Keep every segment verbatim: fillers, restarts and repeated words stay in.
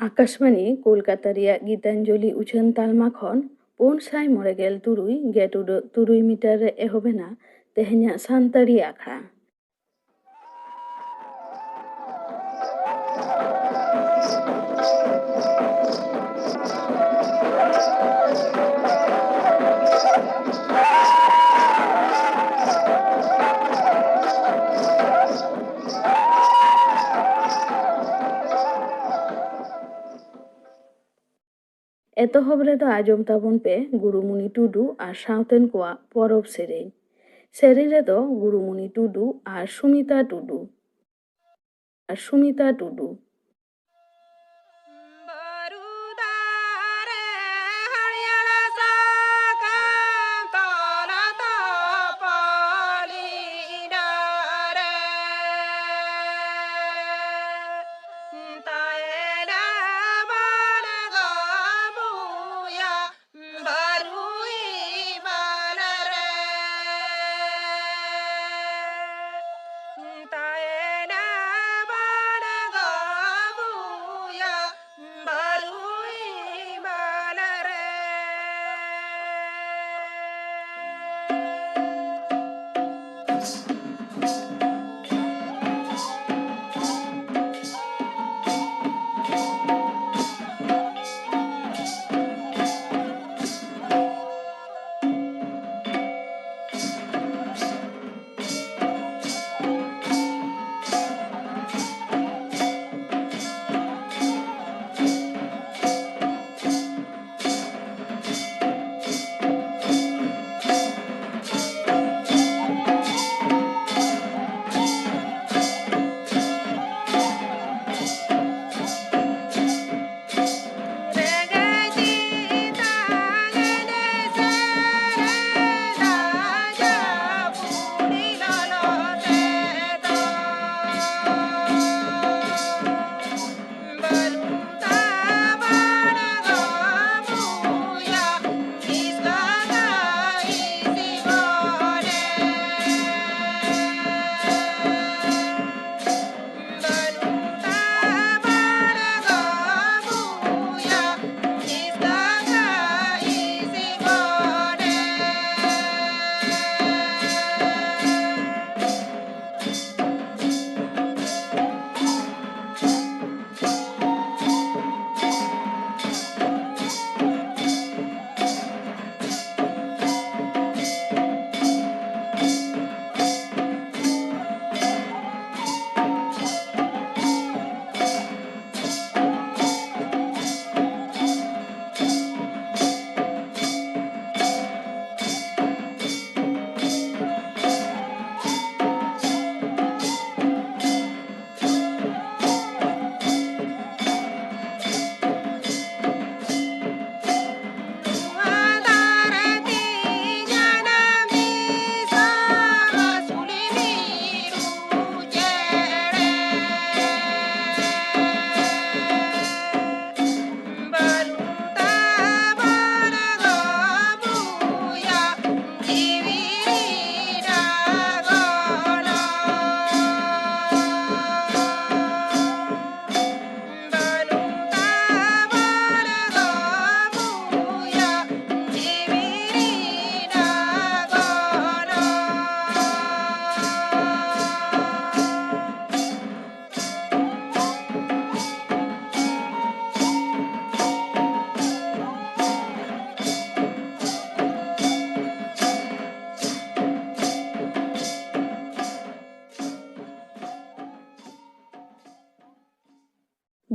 ᱟᱠᱟᱥᱵᱟᱬᱤ ᱠᱳᱞᱠᱟᱛᱟ ᱨᱮᱭᱟᱜ ᱜᱤᱛᱟᱧᱡᱚᱞᱤ ᱩᱪᱷᱟᱹᱱ ᱛᱟᱞᱢᱟ ᱠᱷᱚᱱ ᱯᱩᱱ ᱥᱟᱭ ᱢᱚᱬᱮ ᱜᱮᱞ ᱛᱩᱨᱩᱭ ᱜᱮᱴ ᱩᱰᱟᱹᱜ ᱛᱩᱨᱩᱭ ᱢᱤᱴᱟᱨ ᱨᱮ ᱮᱦᱚᱵ ᱮᱱᱟ ᱛᱮᱦᱮᱧᱟᱜ ᱥᱟᱱᱛᱟᱲᱤ ᱟᱠᱷᱲᱟ᱾ ᱮᱛᱚᱦᱚᱵ ᱨᱮᱫᱚ ᱟᱸᱡᱚᱢ ᱛᱟᱵᱚᱱ ᱯᱮ ᱜᱩᱨᱩᱢᱩᱱᱤ ᱴᱩᱰᱩ ᱟᱨ ᱥᱟᱶᱛᱮᱱ ᱠᱚᱣᱟᱜ ᱯᱚᱨᱚᱵᱽ ᱥᱮᱨᱮᱧ᱾ ᱥᱮᱨᱮᱧ ᱨᱮᱫᱚ ᱜᱩᱨᱩᱢᱩᱱᱤ ᱴᱩᱰᱩ ᱟᱨ ᱥᱩᱢᱤᱛᱟ ᱴᱩᱰᱩ᱾ ᱟᱨ ᱥᱩᱢᱤᱛᱟ ᱴᱩᱰᱩ᱾ ᱵᱟᱹᱨᱩ ᱫᱟᱨᱮ ᱦᱟᱹᱨᱭᱟᱹᱲ ᱥᱟᱠᱟᱢ ᱛᱚᱞ ᱛᱚᱯᱚᱞ ᱰᱟᱦᱟᱨ ᱨᱮ ᱛᱟᱦᱮᱱᱟ ᱵᱟᱱ ᱜᱚᱢᱩᱭᱟ᱾ ᱵᱟᱨᱩᱭ ᱵᱟᱱ ᱨᱮ ᱛᱟᱦᱮᱱᱟ ᱵᱟᱱ ᱜᱚᱢᱩᱭᱟ, ᱵᱟᱨᱩᱭ ᱵᱟᱱ ᱨᱮ᱾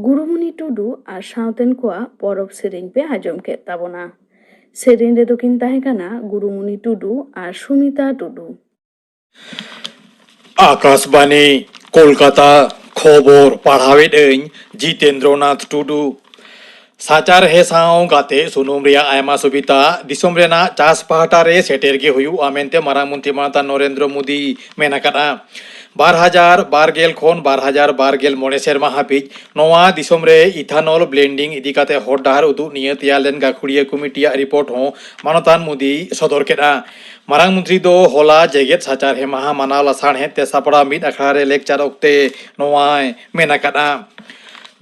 ᱜᱩᱨᱩᱢᱩᱱᱤ ᱴᱩᱰᱩ ᱟᱨ ᱥᱟᱶᱛᱮᱱ ᱠᱚᱣᱟᱜ ᱯᱚᱨᱚᱵᱽ ᱥᱮᱨᱮᱧ ᱯᱮ ᱟᱸᱡᱚᱢ ᱠᱮᱫ ᱛᱟᱵᱚᱱᱟ᱾ ᱥᱮᱨᱮᱧ ᱨᱮᱫᱚ ᱠᱤᱱ ᱛᱟᱦᱮᱸ ᱠᱟᱱᱟ ᱜᱩᱨᱩᱢᱩᱱᱤ ᱴᱩᱰᱩ ᱟᱨ ᱥᱩᱢᱤᱛᱟ ᱴᱩᱰᱩ᱾ ᱟᱠᱟᱥᱵᱟᱱᱤ, ᱠᱳᱞᱠᱟᱛᱟ᱾ ᱠᱷᱚᱵᱚᱨ ᱯᱟᱲᱦᱟᱣᱮᱫ ᱟᱹᱧ ᱡᱤᱛᱮᱱᱫᱨᱚᱱᱟᱛᱷ ᱴᱩᱰᱩ᱾ ᱥᱟᱪᱟᱨᱦᱮ ᱥᱟᱶ ᱜᱟᱛᱮ ᱥᱩᱱᱩᱢ ᱨᱮᱭᱟᱜ ᱟᱭᱢᱟ ᱥᱩᱵᱤᱫᱷᱟ ᱫᱤᱥᱚᱢ ᱨᱮᱱᱟᱜ ᱪᱟᱥ ᱯᱟᱦᱴᱟ ᱨᱮ ᱥᱮᱴᱮᱨ ᱜᱮ ᱦᱩᱭᱩᱜᱼᱟ ᱢᱮᱱᱛᱮ ᱢᱟᱨᱟᱝ ᱢᱚᱱᱛᱨᱤ ᱢᱟᱱᱚᱛᱟᱱ ᱱᱚᱨᱮᱱᱫᱨᱚ ᱢᱳᱫᱤ ᱢᱮᱱ ᱟᱠᱟᱫᱼᱟ᱾ ᱵᱟᱨ ᱦᱟᱡᱟᱨ ᱵᱟᱨ ᱜᱮᱞ ᱠᱷᱚᱱ ᱵᱟᱨ ᱦᱟᱡᱟᱨ ᱵᱟᱨ ᱜᱮᱞ ᱢᱚᱬᱮ ᱥᱮᱨᱢᱟ ᱦᱟᱹᱵᱤᱡ ᱱᱚᱣᱟ ᱫᱤᱥᱚᱢ ᱨᱮ ethanol blending ᱤᱫᱤ ᱠᱟᱛᱮ ᱦᱚᱨ ᱰᱟᱦᱟᱨ ᱩᱫᱩᱜ ᱱᱤᱭᱟᱹ ᱛᱮᱭᱟᱨ ᱞᱮᱱ ᱜᱟᱹᱠᱷᱩᱲᱤᱭᱟᱹ ᱠᱚᱢᱤᱴᱤᱭᱟᱜ ᱨᱤᱯᱳᱨᱴ ᱦᱚᱸ ᱢᱟᱱᱚᱛᱟᱱ ᱢᱳᱫᱤᱭ ᱥᱚᱫᱚᱨ ᱠᱮᱫᱼᱟ᱾ ᱢᱟᱨᱟᱝ ᱢᱚᱱᱛᱨᱤ ᱫᱚ ᱦᱚᱞᱟ ᱡᱮᱜᱮᱛ ᱥᱟᱪᱟᱨᱦᱮ ᱢᱟᱦᱟ ᱢᱟᱱᱟᱣ ᱞᱟᱥᱟᱲᱦᱮᱫ ᱛᱮ ᱥᱟᱯᱲᱟᱣ ᱢᱤᱫ ᱟᱠᱷᱲᱟ ᱨᱮ ᱞᱮᱠᱪᱟᱨ ᱚᱠᱛᱮ ᱱᱚᱣᱟᱭ ᱢᱮᱱ ᱟᱠᱟᱫᱼᱟ᱾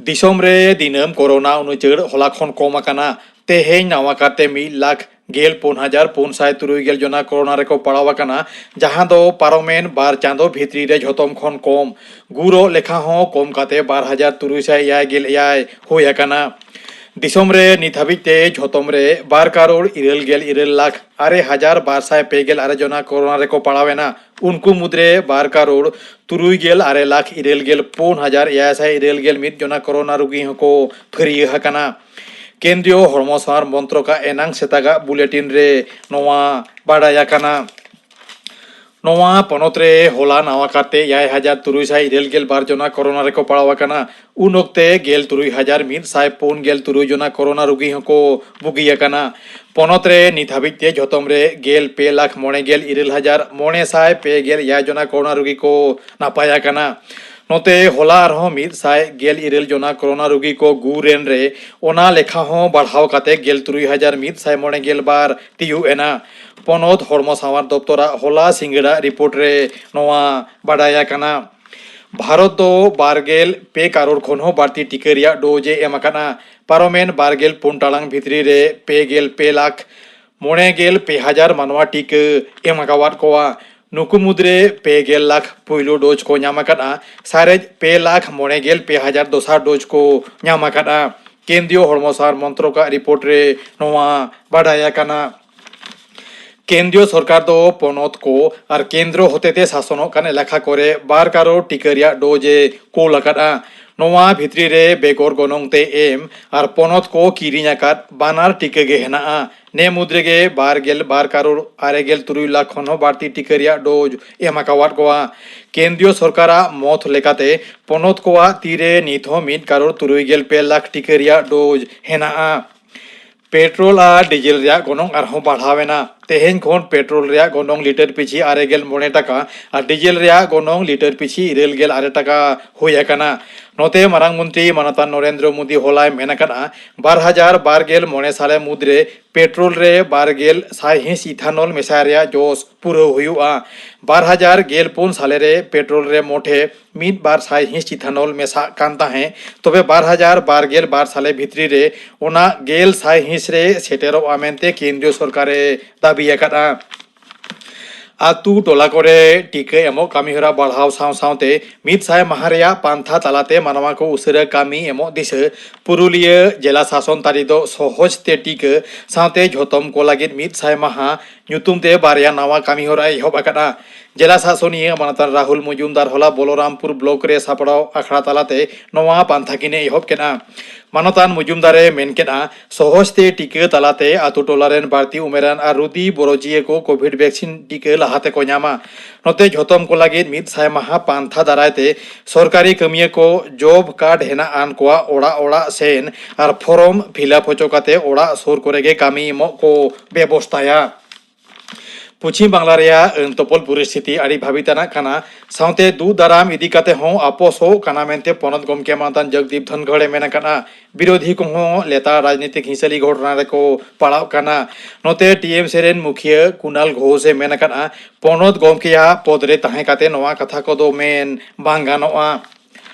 ᱫᱤᱥᱚᱢ ᱨᱮ ᱫᱤᱱᱟᱹᱢ ᱠᱳᱨᱳᱱᱟ ᱩᱱᱩᱪᱟᱹᱲ ᱦᱚᱞᱟ ᱠᱷᱚᱱ ᱠᱚᱢ ᱟᱠᱟᱱᱟ᱾ ᱛᱮᱦᱮᱧ ᱱᱟᱣᱟ ᱠᱟᱨᱛᱮ ᱢᱤᱫ ᱞᱟᱠᱷ ᱜᱮᱞ ᱯᱩᱱ ᱦᱟᱡᱟᱨ ᱯᱩᱱ ᱥᱟᱭ ᱛᱩᱨᱩᱭ ᱜᱮᱞ ᱡᱚᱱᱟ ᱠᱳᱨᱳᱱᱟ ᱨᱮᱠᱚ ᱯᱟᱲᱟᱣ ᱟᱠᱟᱱᱟ, ᱡᱟᱦᱟᱸ ᱫᱚ ᱯᱟᱨᱚᱢᱮᱱ ᱵᱟᱨ ᱪᱟᱸᱫᱚ ᱵᱷᱤᱛᱨᱤ ᱨᱮ ᱡᱷᱚᱛᱚᱢ ᱠᱷᱚᱱ ᱠᱚᱢ᱾ ᱜᱩᱨᱚᱜ ᱞᱮᱠᱷᱟ ᱦᱚᱸ ᱠᱚᱢ ᱠᱟᱛᱮ ᱵᱟᱨ ᱦᱟᱡᱟᱨ ᱛᱩᱨᱩᱭ ᱥᱟᱭ ᱮᱭᱟᱭ ᱜᱮᱞ ᱮᱭᱟᱭ ᱦᱩᱭ ᱟᱠᱟᱱᱟ᱾ ᱫᱤᱥᱚᱢ ᱨᱮ ᱱᱤᱛ ᱦᱟᱹᱵᱤᱡ ᱛᱮ ᱡᱷᱚᱛᱚᱢ ᱨᱮ ᱵᱟᱨ ᱠᱟᱨᱳᱲ ᱤᱨᱟᱹᱞ ᱜᱮᱞ ᱤᱨᱟᱹᱞ ᱞᱟᱠᱷ ᱟᱨᱮ ᱦᱟᱡᱟᱨ ᱵᱟᱨ ᱥᱟᱭ ᱯᱮ ᱜᱮᱞ ᱟᱨᱮ ᱡᱚᱱᱟ ᱠᱳᱨᱳᱱᱟ ᱨᱮᱠᱚ ᱯᱟᱲᱟᱣ ᱮᱱᱟ᱾ ᱩᱱᱠᱩ ᱢᱩᱫᱽᱨᱮ ᱵᱟᱨ ᱠᱟᱨᱳᱲ ᱛᱩᱨᱩᱭ ᱜᱮᱞ ᱟᱨᱮ ᱞᱟᱠᱷ ᱤᱨᱟᱹᱞ ᱜᱮᱞ ᱯᱩᱱ ᱦᱟᱡᱟᱨ ᱮᱭᱟᱭ ᱥᱟᱭ ᱤᱨᱟᱹᱞ ᱜᱮᱞ ᱢᱤᱫ ᱡᱚᱱᱟ ᱠᱳᱨᱳᱱᱟ ᱨᱩᱜᱤ ᱦᱚᱸᱠᱚ ᱯᱷᱟᱹᱨᱭᱟᱹ ᱟᱠᱟᱱᱟ᱾ ᱠᱮᱱᱫᱨᱤᱭᱚ ᱦᱚᱲᱢᱚ ᱥᱟᱶᱟᱨ ᱢᱚᱱᱛᱨᱚᱠᱟᱜ ᱮᱱᱟᱝ ᱥᱮᱛᱟᱜᱟᱜ ᱵᱩᱞᱮᱴᱤᱱ ᱨᱮ ᱱᱚᱣᱟ ᱵᱟᱰᱟᱭ ᱟᱠᱟᱱᱟ᱾ ᱱᱚᱣᱟ ᱯᱚᱱᱚᱛ ᱨᱮ ᱦᱚᱞᱟ ᱱᱟᱣᱟ ᱠᱟᱨᱛᱮ ᱮᱭᱟᱭ ᱦᱟᱡᱟᱨ ᱛᱩᱨᱩᱭ ᱥᱟᱭ ᱤᱨᱟᱹᱞ ᱜᱮᱞ ᱵᱟᱨ ᱡᱚᱱᱟ ᱠᱳᱨᱳᱱᱟ ᱨᱮᱠᱚ ᱯᱟᱲᱟᱣ ᱟᱠᱟᱱᱟ᱾ ᱩᱱ ᱚᱠᱛᱮ ᱜᱮᱞ ᱛᱩᱨᱩᱭ ᱦᱟᱡᱟᱨ ᱢᱤᱫ ᱥᱟᱭ ᱯᱩᱱ ᱜᱮᱞ ᱛᱩᱨᱩᱭ ᱡᱚᱱᱟ ᱠᱳᱨᱳᱱᱟ ᱨᱩᱜᱤ ᱦᱚᱸᱠᱚ ᱵᱩᱜᱤ ᱟᱠᱟᱱᱟ᱾ ᱯᱚᱱᱚᱛ ᱨᱮ ᱱᱤᱛ ᱦᱟᱹᱵᱤᱡ ᱛᱮ ᱡᱷᱚᱛᱚᱢ ᱨᱮ ᱜᱮᱞ ᱯᱮ ᱞᱟᱠᱷ ᱢᱚᱬᱮ ᱜᱮᱞ ᱤᱨᱟᱹᱞ ᱦᱟᱡᱟᱨ ᱢᱚᱬᱮ ᱥᱟᱭ ᱯᱮ ᱜᱮᱞ ᱮᱭᱟᱭ ᱡᱚᱱᱟ ᱠᱳᱨᱳᱱᱟ ᱨᱩᱜᱤ ᱠᱚ ᱱᱟᱯᱟᱭ ᱟᱠᱟᱱᱟ᱾ ᱱᱚᱛᱮ ᱦᱚᱞᱟ ᱟᱨᱦᱚᱸ ᱢᱤᱫ ᱥᱟᱭ ᱜᱮᱞ ᱤᱨᱟᱹᱞ ᱡᱚᱱᱟ ᱠᱳᱨᱳᱱᱟ ᱨᱩᱜᱤ ᱠᱚ ᱜᱩᱨ ᱮᱱ ᱨᱮ ᱚᱱᱟ ᱞᱮᱠᱷᱟ ᱦᱚᱸ ᱵᱟᱲᱦᱟᱣ ᱠᱟᱛᱮ ᱜᱮᱞ ᱛᱩᱨᱩᱭ ᱦᱟᱡᱟᱨ ᱢᱤᱫ ᱥᱟᱭ ᱢᱚᱬᱮ ᱜᱮᱞ ᱵᱟᱨ ᱛᱤᱭᱩᱜ ᱮᱱᱟ᱾ ᱯᱚᱱᱚᱛ ᱦᱚᱲᱢᱚ ᱥᱟᱶᱟᱨ ᱫᱚᱯᱛᱚᱨᱟᱜ ᱦᱚᱞᱟ ᱥᱤᱸᱜᱟᱹᱲᱟᱜ ᱨᱤᱯᱳᱨᱴ ᱨᱮ ᱱᱚᱣᱟ ᱵᱟᱰᱟᱭ ᱟᱠᱟᱱᱟ᱾ ᱵᱷᱟᱨᱚᱛ ᱫᱚ ᱵᱟᱨ ᱜᱮᱞ ᱯᱮ ᱠᱟᱨᱳᱲ ᱠᱷᱚᱱ ᱦᱚᱸ ᱵᱟᱹᱲᱛᱤ ᱴᱤᱠᱟᱹ ᱨᱮᱭᱟᱜ ᱰᱳᱡᱽ ᱮ ᱮᱢ ᱟᱠᱟᱱᱟ᱾ ᱯᱟᱨᱚᱢᱮᱱ ᱵᱟᱨ ᱜᱮᱞ ᱯᱩᱱ ᱴᱟᱲᱟᱝ ᱵᱷᱤᱛᱨᱤ ᱨᱮ ᱯᱮ ᱜᱮᱞ ᱯᱮ ᱞᱟᱠᱷ ᱢᱚᱬᱮ ᱜᱮᱞ ᱯᱮ ᱦᱟᱡᱟᱨ ᱢᱟᱱᱣᱟ ᱴᱤᱠᱟᱹ ᱮᱢ ᱟᱠᱟᱣᱟᱫ ᱠᱚᱣᱟ᱾ ᱱᱩᱠᱩ ᱢᱩᱫᱽᱨᱮ ᱯᱮ ᱜᱮᱞ ᱞᱟᱠᱷ ᱯᱩᱭᱞᱩ ᱰᱳᱡᱽ ᱠᱚ ᱧᱟᱢ ᱟᱠᱟᱫᱼᱟ᱾ ᱥᱟᱨᱮᱡ ᱯᱮ ᱞᱟᱠᱷ ᱢᱚᱬᱮ ᱜᱮᱞ ᱯᱮ ᱦᱟᱡᱟᱨ ᱫᱚᱥᱟᱨ ᱰᱳᱡᱽ ᱠᱚ ᱧᱟᱢ ᱟᱠᱟᱫᱼᱟ᱾ ᱠᱮᱱᱫᱨᱤᱭᱚ ᱦᱚᱲᱢᱚ ᱥᱟᱶᱟᱨ ᱢᱚᱱᱛᱨᱚᱠᱟᱜ ᱨᱤᱯᱳᱨᱴ ᱨᱮ ᱱᱚᱣᱟ ᱵᱟᱰᱟᱭ ᱟᱠᱟᱱᱟ᱾ ᱠᱮᱱᱫᱨᱤᱭᱚ ᱥᱚᱨᱠᱟᱨ ᱫᱚ ᱯᱚᱱᱚᱛ ᱠᱚ ᱟᱨ ᱠᱮᱱᱫᱨᱚ ᱦᱚᱛᱮᱛᱮ ᱥᱟᱥᱚᱱᱚᱜ ᱠᱟᱱ ᱮᱞᱟᱠᱟ ᱠᱚᱨᱮ ᱵᱟᱨ ᱠᱟᱨᱳᱲ ᱴᱤᱠᱟᱹ ᱨᱮᱭᱟᱜ ᱰᱳᱡᱽ ᱮ ᱠᱳᱞ ᱟᱠᱟᱫᱼᱟ᱾ ᱱᱚᱣᱟ ᱵᱷᱤᱛᱨᱤ ᱨᱮ ᱵᱮᱜᱚᱨ ᱜᱚᱱᱚᱝ ᱛᱮ ᱮᱢ ᱟᱨ ᱯᱚᱱᱚᱛ ᱠᱚ ᱠᱤᱨᱤᱧ ᱟᱠᱟᱫ ᱵᱟᱱᱟᱨ ᱴᱤᱠᱟᱹ ᱜᱮ ᱦᱮᱱᱟᱜᱼᱟ᱾ ᱱᱮ ᱢᱩᱫᱽ ᱨᱮᱜᱮ ᱵᱟᱨ ᱜᱮᱞ ᱵᱟᱨ ᱠᱟᱨᱳᱲ ᱟᱨᱮ ᱜᱮᱞ ᱛᱩᱨᱩᱭ ᱞᱟᱠᱷ ᱠᱷᱚᱱ ᱦᱚᱸ ᱵᱟᱹᱲᱛᱤ ᱴᱤᱠᱟᱹ ᱨᱮᱭᱟᱜ ᱰᱳᱡᱽ ᱮᱢ ᱟᱠᱟᱣᱟᱫ ᱠᱚᱣᱟ᱾ ᱠᱮᱱᱫᱨᱤᱭᱚ ᱥᱚᱨᱠᱟᱨᱟᱜ ᱢᱚᱛ ᱞᱮᱠᱟᱛᱮ ᱯᱚᱱᱚᱛ ᱠᱚᱣᱟᱜ ᱛᱤᱨᱮ ᱱᱤᱛ ᱦᱚᱸ ᱢᱤᱫ ᱠᱟᱨᱳᱲ ᱛᱩᱨᱩᱭ ᱜᱮᱞ ᱯᱮ ᱞᱟᱠᱷ ᱴᱤᱠᱟᱹ ᱨᱮᱭᱟᱜ ᱰᱳᱡᱽ ᱦᱮᱱᱟᱜᱼᱟ᱾ ᱯᱮᱴᱨᱳᱞ ᱟᱨ ᱰᱤᱡᱮᱞ ᱨᱮᱭᱟᱜ ᱜᱚᱱᱚᱝ ᱟᱨᱦᱚᱸ ᱵᱟᱲᱦᱟᱣ ᱮᱱᱟ᱾ ᱛᱮᱦᱮᱧ ᱠᱷᱚᱱ ᱯᱮᱴᱨᱳᱞ ᱨᱮᱭᱟᱜ ᱜᱚᱱᱚᱝ ᱞᱤᱴᱟᱨ ᱯᱤᱪᱷᱤ ᱟᱨᱮ ᱜᱮᱞ ᱢᱚᱬᱮ ᱴᱟᱠᱟ ᱟᱨ ᱰᱤᱡᱮᱞ ᱨᱮᱭᱟᱜ ᱜᱚᱱᱚᱝ ᱞᱤᱴᱟᱨ ᱯᱤᱪᱷᱤ ᱤᱨᱟᱹᱞ ᱜᱮᱞ ᱟᱨᱮ ᱴᱟᱠᱟ ᱦᱩᱭ ᱟᱠᱟᱱᱟ᱾ ᱱᱚᱛᱮ ᱢᱟᱨᱟᱝ ᱢᱚᱱᱛᱨᱤ ᱢᱟᱱᱚᱛᱟᱱ ᱱᱚᱨᱮᱱᱫᱨᱚ ᱢᱳᱫᱤ ᱦᱚᱞᱟᱭ ᱢᱮᱱ ᱟᱠᱟᱫᱼᱟ, ᱵᱟᱨ ᱦᱟᱡᱟᱨ ᱵᱟᱨ ᱜᱮᱞ ᱢᱚᱬᱮ ᱥᱟᱞᱮ ᱢᱩᱫᱽᱨᱮ ᱯᱮᱴᱨᱳᱞ ᱨᱮ ᱵᱟᱨ ᱜᱮᱞ ᱥᱟᱭᱦᱤᱸᱥ ᱤᱛᱷᱟᱱᱚᱞ ᱢᱮᱥᱟ ᱨᱮᱭᱟᱜ ᱡᱚᱥ ᱯᱩᱨᱟᱹᱣ ᱦᱩᱭᱩᱜᱼᱟ᱾ ᱵᱟᱨ ᱦᱟᱡᱟᱨ ᱜᱮᱞ ᱯᱩᱱ ᱥᱟᱞᱮ ᱨᱮ ᱯᱮᱴᱨᱳᱞ ᱨᱮ ᱢᱚᱴᱷᱮ ᱢᱤᱫ ᱵᱟᱨ ᱥᱟᱭᱦᱤᱸᱥ ᱤᱛᱷᱟᱱᱚᱞ ᱢᱮᱥᱟᱜ ᱠᱟᱱ ᱛᱟᱦᱮᱸ, ᱛᱚᱵᱮ ᱵᱟᱨ ᱦᱟᱡᱟᱨ ᱵᱟᱨ ᱜᱮᱞ ᱵᱟᱨ ᱥᱟᱞᱮ ᱵᱷᱤᱛᱨᱤ ᱨᱮ ᱚᱱᱟ ᱜᱮᱞ ᱥᱟᱭᱦᱤᱸᱥ ᱨᱮ ᱥᱮᱴᱮᱨᱚᱜᱼᱟ ᱢᱮᱱᱛᱮ ᱠᱮᱱᱫᱨᱤᱭᱚ ᱥᱚᱨᱠᱟᱨᱮ ᱫᱟᱹᱵᱤ ᱟᱠᱟᱫᱼᱟ᱾ ᱟᱹᱛᱩ ᱴᱚᱞᱟ ᱠᱚᱨᱮ ᱴᱤᱠᱟᱹ ᱮᱢᱚᱜ ᱠᱟᱹᱢᱤᱦᱚᱨᱟ ᱵᱟᱲᱦᱟᱣ ᱥᱟᱶ ᱥᱟᱶᱛᱮ ᱢᱤᱫ ᱥᱟᱭ ᱢᱟᱦᱟ ᱨᱮᱭᱟᱜ ᱯᱟᱱᱛᱷᱟ ᱛᱟᱞᱟᱛᱮ ᱢᱟᱱᱣᱟ ᱠᱚ ᱩᱥᱟᱹᱨᱟ ᱠᱟᱹᱢᱤ ᱮᱢᱚᱜ ᱫᱤᱥᱟᱹ ᱯᱩᱨᱩᱞᱤᱭᱟᱹ ᱡᱮᱞᱟ ᱥᱟᱥᱚᱱ ᱛᱟᱹᱨᱤ ᱫᱚ ᱥᱚᱦᱚᱡᱽ ᱛᱮ ᱴᱤᱠᱟᱹ ᱥᱟᱶᱛᱮ ᱡᱷᱚᱛᱚᱢ ᱠᱚ ᱞᱟᱹᱜᱤᱫ ᱢᱤᱫ ᱥᱟᱭ ᱢᱟᱦᱟ ᱧᱩᱛᱩᱢ ᱛᱮ ᱵᱟᱨᱭᱟ ᱱᱟᱣᱟ ᱠᱟᱹᱢᱤ ᱦᱚᱨᱟ ᱮᱦᱚᱵ ᱟᱠᱟᱫᱼᱟ᱾ ᱡᱮᱞᱟ ᱥᱟᱥᱚᱱᱤᱭᱟᱹ ᱢᱟᱱᱚᱛᱟᱱ ᱨᱟᱦᱩᱞ ᱢᱚᱡᱩᱢᱫᱟᱨ ᱦᱚᱞᱟ ᱵᱚᱞᱚᱨᱟᱢᱯᱩᱨ ᱵᱞᱚᱠ ᱨᱮ ᱥᱟᱯᱲᱟᱣ ᱟᱠᱷᱲᱟ ᱛᱟᱞᱟᱛᱮ ᱱᱚᱣᱟ ᱯᱟᱱᱛᱷᱟ ᱠᱤᱱ ᱮᱦᱚᱵ ᱠᱮᱫᱼᱟ᱾ ᱢᱟᱱᱚᱛᱟᱱ ᱢᱚᱡᱩᱢᱫᱟᱨ ᱮ ᱢᱮᱱ ᱠᱮᱫᱼᱟ, ᱥᱚᱦᱚᱡᱽ ᱛᱮ ᱴᱤᱠᱟᱹ ᱛᱟᱞᱟᱛᱮ ᱟᱛᱳ ᱴᱚᱞᱟ ᱨᱮᱱ ᱵᱟᱹᱲᱛᱤ ᱩᱢᱮᱨᱟᱱ ᱟᱨ ᱨᱩᱫᱤ ᱵᱚᱨᱚᱡᱤᱭᱟᱹ ᱠᱚ ᱠᱳᱵᱷᱤᱰ ᱵᱷᱮᱠᱥᱤᱱ ᱴᱤᱠᱟᱹ ᱞᱟᱦᱟ ᱛᱮᱠᱚ ᱧᱟᱢᱟ᱾ ᱱᱚᱛᱮ ᱡᱷᱚᱛᱚᱢ ᱠᱚ ᱞᱟᱹᱜᱤᱫ ᱢᱤᱫ ᱥᱟᱭ ᱢᱟᱦᱟ ᱯᱟᱱᱛᱷᱟ ᱫᱟᱨᱟᱭ ᱛᱮ ᱥᱚᱨᱠᱟᱨᱤ ᱠᱟᱹᱢᱤᱭᱟᱹ ᱠᱚ ᱡᱚᱵ ᱠᱟᱨᱰ ᱦᱮᱱᱟᱜ ᱟᱱ ᱠᱚᱣᱟᱜ ᱚᱲᱟᱜ ᱚᱲᱟᱜ ᱥᱮᱱ ᱟᱨ ᱯᱷᱚᱨᱚᱢ ᱯᱷᱤᱞᱟᱯ ᱦᱚᱪᱚ ᱠᱟᱛᱮ ᱚᱲᱟᱜ ᱥᱩᱨ ᱠᱚᱨᱮ ᱜᱮ ᱠᱟᱹᱢᱤ ᱮᱢᱚᱜ ᱠᱚ ᱵᱮᱵᱚᱥᱛᱷᱟᱭᱟ᱾ ᱯᱚᱪᱷᱤᱢ ᱵᱟᱝᱞᱟ ᱨᱮᱭᱟᱜ ᱟᱹᱱ ᱛᱚᱯᱚᱞ ᱯᱚᱨᱤᱥᱛᱷᱤᱛᱤ ᱟᱹᱰᱤ ᱵᱷᱟᱵᱤᱛ ᱟᱱᱟᱜ ᱠᱟᱱᱟ, ᱥᱟᱶᱛᱮ ᱫᱩᱜ ᱫᱟᱨᱟᱢ ᱤᱫᱤ ᱠᱟᱛᱮ ᱦᱚᱸ ᱟᱯᱚᱥᱚᱜ ᱠᱟᱱᱟ ᱢᱮᱱᱛᱮ ᱯᱚᱱᱚᱛ ᱜᱚᱢᱠᱮ ᱢᱟᱱᱚᱛᱟᱱ ᱡᱚᱜᱽᱫᱤᱯ ᱫᱷᱚᱱᱠᱷᱚᱲ ᱮ ᱢᱮᱱ ᱟᱠᱟᱫᱼᱟ᱾ ᱵᱤᱨᱳᱫᱷᱤ ᱠᱚᱦᱚᱸ ᱞᱮᱛᱟᱲ ᱨᱟᱡᱽᱱᱤᱛᱤᱠ ᱦᱤᱸᱥᱟᱹᱞᱤ ᱜᱷᱚᱴᱚᱱᱟ ᱨᱮᱠᱚ ᱯᱟᱲᱟᱣ ᱠᱟᱱᱟ᱾ ᱱᱚᱛᱮ ᱴᱤ ᱮᱢ ᱥᱤ ᱨᱮᱱ ᱢᱩᱠᱷᱤᱭᱟᱹ ᱠᱩᱱᱟᱞ ᱜᱷᱳᱥ ᱮ ᱢᱮᱱ ᱟᱠᱟᱫᱼᱟ, ᱯᱚᱱᱚᱛ ᱜᱚᱢᱠᱮᱭᱟᱜ ᱯᱚᱫᱽ ᱨᱮ ᱛᱟᱦᱮᱸ ᱠᱟᱛᱮ ᱱᱚᱣᱟ ᱠᱟᱛᱷᱟ ᱠᱚᱫᱚ ᱢᱮᱱ ᱵᱟᱝ ᱜᱟᱱᱚᱜᱼᱟ᱾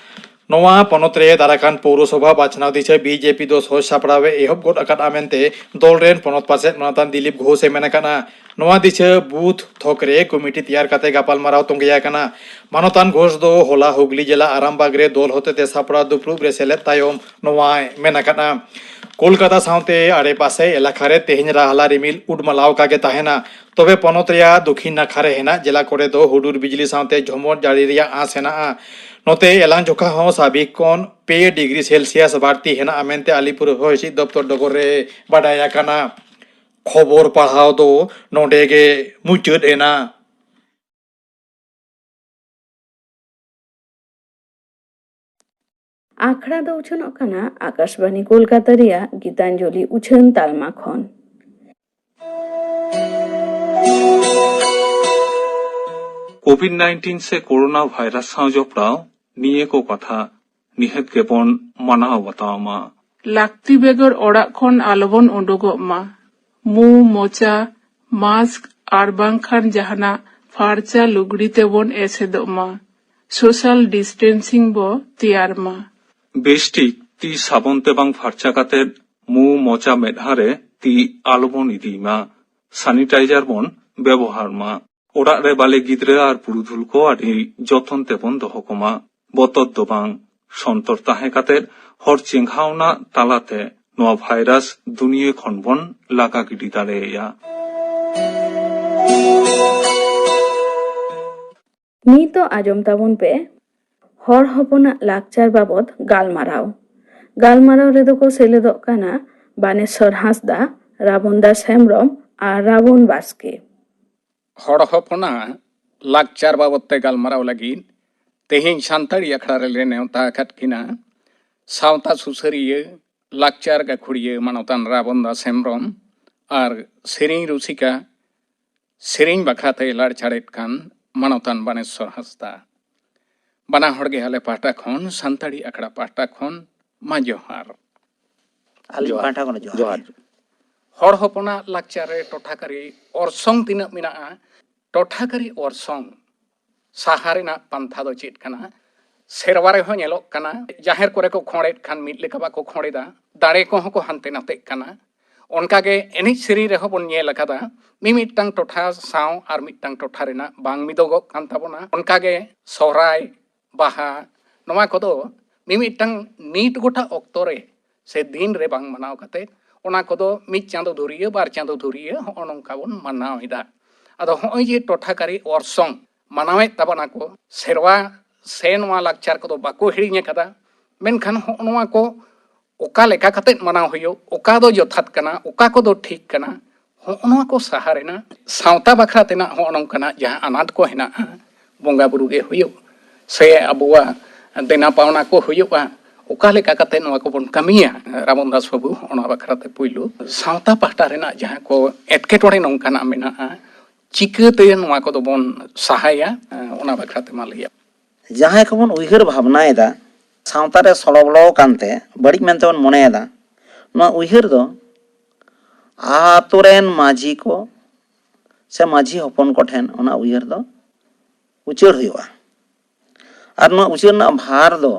ᱱᱚᱣᱟ ᱯᱚᱱᱚᱛ ᱨᱮ ᱫᱟᱨᱟᱠᱟᱱ ᱯᱳᱣᱨᱚᱥᱚᱵᱷᱟ ᱵᱟᱪᱷᱱᱟᱣ ᱫᱤᱥᱟᱹ ᱵᱤ ᱡᱮ ᱯᱤ ᱫᱚ ᱥᱚᱡᱽ ᱥᱟᱯᱲᱟᱣ ᱮ ᱮᱦᱚᱵ ᱜᱚᱫ ᱟᱠᱟᱫᱼᱟ ᱢᱮᱱᱛᱮ ᱫᱚᱞ ᱨᱮᱱ ᱯᱚᱱᱚᱛ ᱯᱟᱨᱥᱮᱛ ᱢᱟᱱᱚᱛᱟᱱ ᱫᱤᱞᱤᱯ ᱜᱷᱳᱥ ᱮ ᱢᱮᱱ ᱟᱠᱟᱫᱼᱟ᱾ ᱱᱚᱣᱟ ᱫᱤᱥᱟᱹ ᱵᱩᱛᱷ ᱛᱷᱚᱠ ᱨᱮ ᱠᱚᱢᱤᱴᱤ ᱛᱮᱭᱟᱨ ᱠᱟᱛᱮ ᱜᱟᱯᱟᱞᱢᱟᱨᱟᱣ ᱛᱚᱸᱜᱮ ᱟᱠᱟᱱᱟ᱾ ᱢᱟᱱᱚᱛᱟᱱ ᱜᱷᱳᱥ ᱫᱚ ᱦᱚᱞᱟ ᱦᱩᱜᱽᱞᱤ ᱡᱮᱞᱟ ᱟᱨᱟᱢᱵᱟᱜᱽ ᱨᱮ ᱫᱚᱞ ᱦᱚᱛᱮᱛᱮ ᱥᱟᱯᱲᱟᱣ ᱫᱩᱯᱲᱩᱵ ᱨᱮ ᱥᱮᱞᱮᱫ ᱛᱟᱭᱚᱢ ᱱᱚᱣᱟᱭ ᱢᱮᱱ ᱟᱠᱟᱫᱼᱟ᱾ ᱠᱳᱞᱠᱟᱛᱟ ᱥᱟᱶᱛᱮ ᱟᱲᱮᱯᱟᱥᱮ ᱮᱞᱟᱠᱟ ᱨᱮ ᱛᱮᱦᱮᱧ ᱨᱟᱦᱞᱟ ᱨᱤᱢᱤᱞ ᱩᱰᱢᱟᱞᱟᱣ ᱟᱠᱟ ᱜᱮ ᱛᱟᱦᱮᱱᱟ᱾ ᱛᱚᱵᱮ ᱯᱚᱱᱚᱛ ᱨᱮᱭᱟᱜ ᱫᱚᱠᱷᱤᱱ ᱱᱟᱠᱷᱟ ᱨᱮ ᱦᱮᱱᱟᱜ ᱡᱮᱞᱟ ᱠᱚᱨᱮ ᱫᱚ ᱦᱩᱰᱩᱨ ᱵᱤᱡᱽᱞᱤ ᱥᱟᱶᱛᱮ ᱡᱷᱚᱢᱚᱨ ᱡᱟᱹᱲᱤ ᱨᱮᱭᱟᱜ ᱟᱸᱥ ᱦᱮᱱᱟᱜᱼᱟ᱾ ᱱᱚᱛᱮ ᱮᱞᱟᱝ ᱡᱚᱠᱷᱟ ᱦᱚᱸ ᱥᱟᱵᱤᱠ ᱠᱷᱚᱱ ᱯᱮ ᱰᱤᱜᱽᱨᱤ ᱥᱮᱞᱥᱤᱭᱟᱥ ᱵᱟᱹᱲᱛᱤ ᱦᱮᱱᱟᱜᱼᱟ ᱢᱮᱱᱛᱮ ᱟᱞᱤᱯᱩᱨ ᱦᱚᱭ ᱦᱤᱸᱥᱤᱫ ᱫᱚᱯᱛᱚᱨ ᱰᱚᱜᱚᱨ ᱨᱮ ᱵᱟᱰᱟᱭ ᱟᱠᱟᱱᱟ᱾ ᱠᱷᱚᱵᱚᱨ ᱯᱟᱲᱦᱟᱣ ᱫᱚ ᱱᱚᱰᱮ ᱜᱮ ᱢᱩᱪᱟᱹᱫ ᱮᱱᱟ᱾ ᱟᱠᱷᱲᱟ ᱫᱚ ᱩᱪᱷᱟᱹᱱᱚᱜ ᱠᱟᱱᱟ ᱟᱠᱟᱥᱵᱟᱱᱤ ᱠᱳᱞᱠᱟᱛᱟ ᱨᱮᱭᱟᱜ ᱜᱤᱛᱟᱧᱡᱚᱞᱤ ᱩᱪᱷᱟᱹᱱ ᱛᱟᱞᱢᱟ ᱠᱷᱚᱱ᱾ ᱠᱳᱵᱷᱤᱰ ᱱᱟᱭᱤᱱᱴᱤᱱ ᱥᱮ ᱠᱳᱨᱳᱱᱟ ᱵᱷᱟᱭᱨᱟᱥ ᱥᱟᱶ ᱡᱚᱯᱲᱟᱣ ᱱᱤᱭᱟᱹ ᱠᱚ ᱠᱟᱛᱷᱟ ᱱᱤᱦᱟᱹᱛ ᱜᱮᱵᱚᱱ ᱢᱟᱱᱟᱣ ᱵᱟᱛᱟᱣ ᱢᱟ᱾ ᱞᱟᱹᱠᱛᱤ ᱵᱮᱜᱚᱨ ᱚᱲᱟᱜ ᱠᱷᱚᱱ ᱟᱞᱚᱵᱚᱱ ᱩᱰᱩᱠᱚᱜ ᱢᱟ᱾ ᱢᱩ, ᱢᱚᱪᱟ, ᱢᱟᱥᱠ ᱟᱨ ᱵᱟᱝᱠᱷᱟᱱ ᱡᱟᱦᱟᱱᱟᱜ ᱯᱷᱟᱨᱪᱟ ᱞᱩᱜᱽᱲᱤ ᱛᱮᱵᱚᱱ ᱮᱥᱮᱫᱚᱜ ᱢᱟ᱾ ᱥᱳᱥᱟᱞ ᱰᱤᱥᱴᱮᱱᱥᱤᱝ ᱵᱚ ᱛᱮᱭᱟᱨ ᱢᱟ᱾ ᱵᱮᱥᱴᱷᱤᱠ ᱛᱤ ᱥᱟᱵᱚᱱ ᱛᱮ ᱵᱟᱝ ᱯᱷᱟᱨᱪᱟ ᱠᱟᱛᱮ ᱢᱩ, ᱢᱚᱪᱟ, ᱢᱮᱫᱦᱟ ᱨᱮ ᱛᱤ ᱟᱞᱚᱵᱚᱱ ᱤᱫᱤᱭ ᱢᱟ᱾ ᱥᱟᱱᱤᱴᱟᱭᱡᱟᱨ ᱵᱚᱱ ᱵᱮᱵᱚᱦᱟᱨ ᱢᱟ᱾ ᱚᱲᱟᱜ ᱨᱮ ᱵᱟᱞᱮ ᱜᱤᱫᱽᱨᱟᱹ ᱟᱨ ᱯᱩᱨᱩᱫᱷᱩᱞ ᱠᱚ ᱟᱹᱰᱤ ᱡᱚᱛᱚᱱ ᱛᱮᱵᱚᱱ ᱫᱚᱦᱚ ᱠᱚᱢᱟ᱾ ᱵᱚᱛᱚᱨ ᱫᱚ ᱵᱟᱝ, ᱥᱚᱱᱛᱚᱨ ᱛᱟᱦᱮᱸ ᱠᱟᱛᱮ ᱦᱚᱲ ᱪᱮᱸᱜᱷᱟᱣᱱᱟ ᱛᱟᱞᱟᱛᱮ ᱱᱚᱣᱟ ᱵᱷᱟᱭᱨᱟᱥ ᱫᱩᱱᱤᱭᱟᱹ ᱠᱷᱚᱱ ᱵᱚᱱ ᱞᱟᱜᱟ ᱜᱤᱰᱤ ᱫᱟᱲᱮᱭᱟᱭᱟ᱾ ᱱᱤᱛᱚᱜ ᱟᱸᱡᱚᱢ ᱛᱟᱵᱚᱱ ᱯᱮ ᱦᱚᱲ ᱦᱚᱯᱚᱱᱟᱜ ᱞᱟᱠᱪᱟᱨ ᱵᱟᱵᱚᱛ ᱜᱟᱞᱢᱟᱨᱟᱣ᱾ ᱜᱟᱞᱢᱟᱨᱟᱣ ᱨᱮᱫᱚ ᱠᱚ ᱥᱮᱞᱮᱫᱚᱜ ᱠᱟᱱᱟ ᱵᱟᱱᱮᱥᱚᱨ ᱦᱟᱸᱥᱫᱟ, ᱨᱟᱵᱚᱱ ᱫᱟᱥ ᱦᱮᱢᱵᱽᱨᱚᱢ ᱟᱨ ᱨᱟᱵᱚᱱ ᱵᱟᱥᱠᱮ᱾ ᱦᱚᱲ ᱦᱚᱯᱚᱱᱟᱜ ᱞᱟᱠᱪᱟᱨ ᱵᱟᱵᱚᱛ ᱛᱮ ᱜᱟᱞᱢᱟᱨᱟᱣ ᱞᱟᱹᱜᱤᱫ ᱛᱮᱦᱮᱧ ᱥᱟᱱᱛᱟᱲᱤ ᱟᱠᱷᱲᱟ ᱨᱮᱞᱮ ᱱᱮᱣᱛᱟ ᱟᱠᱟᱫ ᱠᱤᱱᱟ ᱥᱟᱶᱛᱟ ᱥᱩᱥᱟᱹᱨᱤᱭᱟᱹ, ᱞᱟᱠᱪᱟᱨ ᱜᱟᱹᱠᱷᱩᱲᱤᱭᱟᱹ ᱢᱟᱱᱚᱛᱟᱱ ᱨᱟᱵᱚᱱ ᱫᱟᱥ ᱦᱮᱢᱵᱽᱨᱚᱢ ᱟᱨ ᱥᱮᱨᱮᱧ ᱨᱩᱥᱤᱠᱟ, ᱥᱮᱨᱮᱧ ᱵᱟᱠᱷᱨᱟ ᱛᱮᱭ ᱞᱟᱲᱪᱟᱲᱮᱫ ᱠᱟᱱ ᱢᱟᱱᱚᱛᱟᱱ ᱵᱟᱱᱮᱥᱚᱨ ᱦᱟᱸᱥᱫᱟ᱾ ᱵᱟᱱᱟ ᱦᱚᱲ ᱜᱮ ᱟᱞᱮ ᱯᱟᱦᱴᱟ ᱠᱷᱚᱱ, ᱥᱟᱱᱛᱟᱲᱤ ᱟᱠᱷᱲᱟ ᱯᱟᱦᱴᱟ ᱠᱷᱚᱱ ᱢᱟ ᱡᱚᱦᱟᱨ᱾ ᱟᱹᱞᱤᱧ ᱯᱟᱦᱴᱟ ᱠᱷᱚᱱ ᱡᱚᱦᱟᱨ᱾ ᱦᱚᱲ ᱦᱚᱯᱚᱱᱟᱜ ᱞᱟᱠᱪᱟᱨ ᱨᱮ ᱴᱚᱴᱷᱟᱠᱟᱨᱤ ᱚᱨᱥᱚᱝ ᱛᱤᱱᱟᱹᱜ ᱢᱮᱱᱟᱜᱼᱟ? ᱴᱚᱴᱷᱟᱠᱟᱨᱤ ᱚᱨᱥᱚᱝ ᱥᱟᱦᱟ ᱨᱮᱱᱟᱜ ᱯᱟᱱᱛᱷᱟ ᱫᱚ ᱪᱮᱫ ᱠᱟᱱᱟ? ᱥᱮᱨᱣᱟ ᱨᱮᱦᱚᱸ ᱧᱮᱞᱚᱜ ᱠᱟᱱᱟ, ᱡᱟᱦᱮᱨ ᱠᱚᱨᱮ ᱠᱚ ᱠᱷᱚᱸᱰᱮᱫ ᱠᱷᱟᱱ ᱢᱤᱫ ᱞᱮᱠᱟ ᱵᱟᱠᱚ ᱠᱷᱚᱸᱰᱮᱫᱟ, ᱫᱟᱲᱮ ᱠᱚᱦᱚᱸ ᱠᱚ ᱦᱟᱱᱛᱮ ᱱᱟᱛᱮᱜ ᱠᱟᱱᱟ᱾ ᱚᱱᱠᱟᱜᱮ ᱮᱱᱮᱡ ᱥᱮᱨᱮᱧ ᱨᱮᱦᱚᱸ ᱵᱚᱱ ᱧᱮᱞ ᱟᱠᱟᱫᱟ, ᱢᱤᱢᱤᱫᱴᱟᱝ ᱴᱚᱴᱷᱟ ᱥᱟᱶ ᱟᱨ ᱢᱤᱫᱴᱟᱝ ᱴᱚᱴᱷᱟ ᱨᱮᱱᱟᱜ ᱵᱟᱝ ᱢᱤᱫᱚᱜᱚᱜ ᱠᱟᱱ ᱛᱟᱵᱚᱱᱟ᱾ ᱚᱱᱠᱟᱜᱮ ᱥᱚᱦᱨᱟᱭ, ᱵᱟᱦᱟ, ᱱᱚᱣᱟ ᱠᱚᱫᱚ ᱢᱤᱢᱤᱫᱴᱟᱝ ᱱᱤᱴ ᱜᱚᱴᱟ ᱚᱠᱛᱚ ᱨᱮ ᱥᱮ ᱫᱤᱱ ᱨᱮ ᱵᱟᱝ ᱢᱟᱱᱟᱣ ᱠᱟᱛᱮ, ᱚᱱᱟ ᱠᱚᱫᱚ ᱢᱤᱫ ᱪᱟᱸᱫᱚ ᱫᱷᱩᱨᱤᱭᱟᱹ, ᱵᱟᱨ ᱪᱟᱸᱫᱚ ᱫᱷᱩᱨᱤᱭᱟᱹ ᱦᱚᱸᱜᱼᱚ ᱱᱚᱝᱠᱟ ᱵᱚᱱ ᱢᱟᱱᱟᱣ ᱮᱫᱟ᱾ ᱟᱫᱚ ᱦᱚᱸᱜᱼᱚᱭ ᱡᱮ ᱴᱚᱴᱷᱟᱠᱟᱨᱤ ᱚᱨᱥᱚᱝ ᱢᱟᱱᱟᱣᱮᱫ ᱛᱟᱵᱚᱱᱟ ᱠᱚ, ᱥᱮᱨᱣᱟ ᱥᱮ ᱱᱚᱣᱟ ᱞᱟᱠᱪᱟᱨ ᱠᱚᱫᱚ ᱵᱟᱠᱚ ᱦᱤᱲᱤᱧ ᱟᱠᱟᱫᱟ, ᱢᱮᱱᱠᱷᱟᱱ ᱦᱚᱸᱜᱼᱚ ᱱᱚᱣᱟ ᱠᱚ ᱚᱠᱟ ᱞᱮᱠᱟ ᱠᱟᱛᱮᱫ ᱢᱟᱱᱟᱣ ᱦᱩᱭᱩᱜ, ᱚᱠᱟ ᱫᱚ ᱡᱚᱛᱷᱟᱛ ᱠᱟᱱᱟ, ᱚᱠᱟ ᱠᱚᱫᱚ ᱴᱷᱤᱠ ᱠᱟᱱᱟ, ᱦᱚᱸᱜᱼᱚ ᱱᱚᱣᱟ ᱠᱚ ᱥᱟᱦᱟ ᱨᱮᱱᱟᱜ, ᱥᱟᱶᱛᱟ ᱵᱟᱠᱷᱨᱟ ᱛᱮᱱᱟᱜ ᱦᱚᱸᱜᱼᱚ ᱱᱚᱝᱠᱟᱱᱟᱜ ᱡᱟᱦᱟᱸ ᱟᱱᱟᱴ ᱠᱚ ᱦᱮᱱᱟᱜᱼᱟ, ᱵᱚᱸᱜᱟ ᱵᱩᱨᱩ ᱜᱮ ᱦᱩᱭᱩᱜ, ᱥᱮ ᱟᱵᱚᱣᱟᱜ ᱫᱮᱱᱟ ᱯᱟᱣᱱᱟ ᱠᱚ ᱦᱩᱭᱩᱜᱼᱟ, ᱚᱠᱟ ᱞᱮᱠᱟ ᱠᱟᱛᱮ ᱱᱚᱣᱟ ᱠᱚᱵᱚᱱ ᱠᱟᱹᱢᱤᱭᱟ? ᱨᱟᱵᱚᱱ ᱫᱟᱥ ᱵᱟᱹᱵᱩ, ᱚᱱᱟ ᱵᱟᱠᱷᱨᱟ ᱛᱮ ᱯᱩᱭᱞᱩ ᱥᱟᱶᱛᱟ ᱯᱟᱦᱴᱟ ᱨᱮᱱᱟᱜ ᱡᱟᱦᱟᱸ ᱠᱚ ᱮᱴᱠᱮᱴᱚᱬᱮ ᱱᱚᱝᱠᱟᱱᱟᱜ ᱢᱮᱱᱟᱜᱼᱟ, ᱪᱤᱠᱟᱹᱛᱮ ᱱᱚᱣᱟ ᱠᱚᱫᱚ ᱵᱚᱱ ᱥᱟᱦᱟᱭᱟ, ᱚᱱᱟ ᱵᱟᱠᱷᱨᱟ ᱛᱮ ᱢᱟ ᱞᱟᱹᱭᱟ᱾ ᱡᱟᱦᱟᱸᱭ ᱠᱚᱵᱚᱱ ᱩᱭᱦᱟᱹᱨ ᱵᱷᱟᱵᱽᱱᱟᱭᱮᱫᱟ, ᱥᱟᱶᱛᱟ ᱨᱮ ᱥᱚᱲᱚ ᱵᱚᱞᱚ ᱟᱠᱟᱱᱛᱮ ᱵᱟᱹᱲᱤᱡ ᱢᱮᱱᱛᱮ ᱵᱚᱱ ᱢᱚᱱᱮᱭᱮᱫᱟ, ᱱᱚᱣᱟ ᱩᱭᱦᱟᱹᱨ ᱫᱚ ᱟᱛᱳ ᱨᱮᱱ ᱢᱟᱹᱡᱷᱤ ᱠᱚ ᱥᱮ ᱢᱟᱹᱡᱷᱤ ᱦᱚᱯᱚᱱ ᱠᱚᱴᱷᱮᱱ ᱚᱱᱟ ᱩᱭᱦᱟᱹᱨ ᱫᱚ ᱩᱪᱟᱹᱲ ᱦᱩᱭᱩᱜᱼᱟ᱾ ᱟᱨ ᱱᱚᱣᱟ ᱩᱪᱟᱹᱲ ᱨᱮᱱᱟᱜ ᱵᱷᱟᱨ ᱫᱚ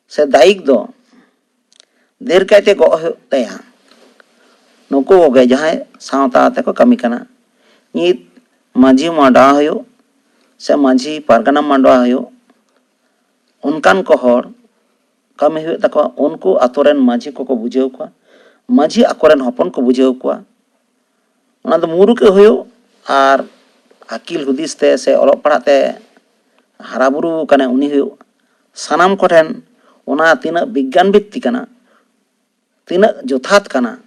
ᱥᱮ ᱫᱟᱭᱤᱠ ᱫᱚ ᱰᱷᱮᱨ ᱠᱟᱭᱛᱮ ᱜᱚᱜ ᱦᱩᱭᱩᱜ ᱛᱟᱭᱟ ᱱᱩᱠᱩ ᱠᱚᱜᱮ, ᱡᱟᱦᱟᱸᱭ ᱥᱟᱶᱛᱟ ᱟᱛᱮ ᱠᱚ ᱠᱟᱹᱢᱤ ᱠᱟᱱᱟ᱾ ᱱᱤᱛ ᱢᱟᱹᱡᱷᱤ ᱢᱟᱰᱣᱟ ᱦᱩᱭᱩᱜ ᱥᱮ ᱢᱟᱹᱡᱷᱤ ᱯᱟᱨᱜᱟᱱᱟ ᱢᱟᱰᱣᱟ ᱦᱩᱭᱩᱜ, ᱚᱱᱠᱟᱱ ᱠᱚ ᱦᱚᱲ ᱠᱟᱹᱢᱤ ᱦᱩᱭᱩᱜ ᱛᱟᱠᱚᱣᱟ᱾ ᱩᱱᱠᱩ ᱟᱛᱳ ᱨᱮᱱ ᱢᱟᱹᱡᱷᱤ ᱠᱚᱠᱚ ᱵᱩᱡᱷᱟᱹᱣ ᱠᱚᱣᱟ, ᱢᱟᱹᱡᱷᱤ ᱟᱠᱚᱨᱮᱱ ᱦᱚᱯᱚᱱ ᱠᱚ ᱵᱩᱡᱷᱟᱹᱣ ᱠᱚᱣᱟ᱾ ᱚᱱᱟ ᱫᱚ ᱢᱩᱨᱩᱠᱷ ᱦᱩᱭᱩᱜ ᱟᱨ ᱟᱹᱠᱤᱞ ᱦᱩᱫᱤᱥ ᱛᱮ ᱥᱮ ᱚᱞᱚᱜ ᱯᱟᱲᱦᱟᱜ ᱛᱮ ᱦᱟᱨᱟ ᱵᱩᱨᱩ ᱠᱟᱱᱟᱭ ᱩᱱᱤ ᱦᱩᱭᱩᱜ, ᱥᱟᱱᱟᱢ ᱠᱚᱴᱷᱮᱱ ᱚᱱᱟ ᱛᱤᱱᱟᱹᱜ ᱵᱤᱜᱽᱜᱟᱱ ᱵᱷᱤᱛᱛᱤ ᱠᱟᱱᱟ, ᱛᱤᱱᱟᱹᱜ ᱡᱚᱛᱷᱟᱛ ᱠᱟᱱᱟ,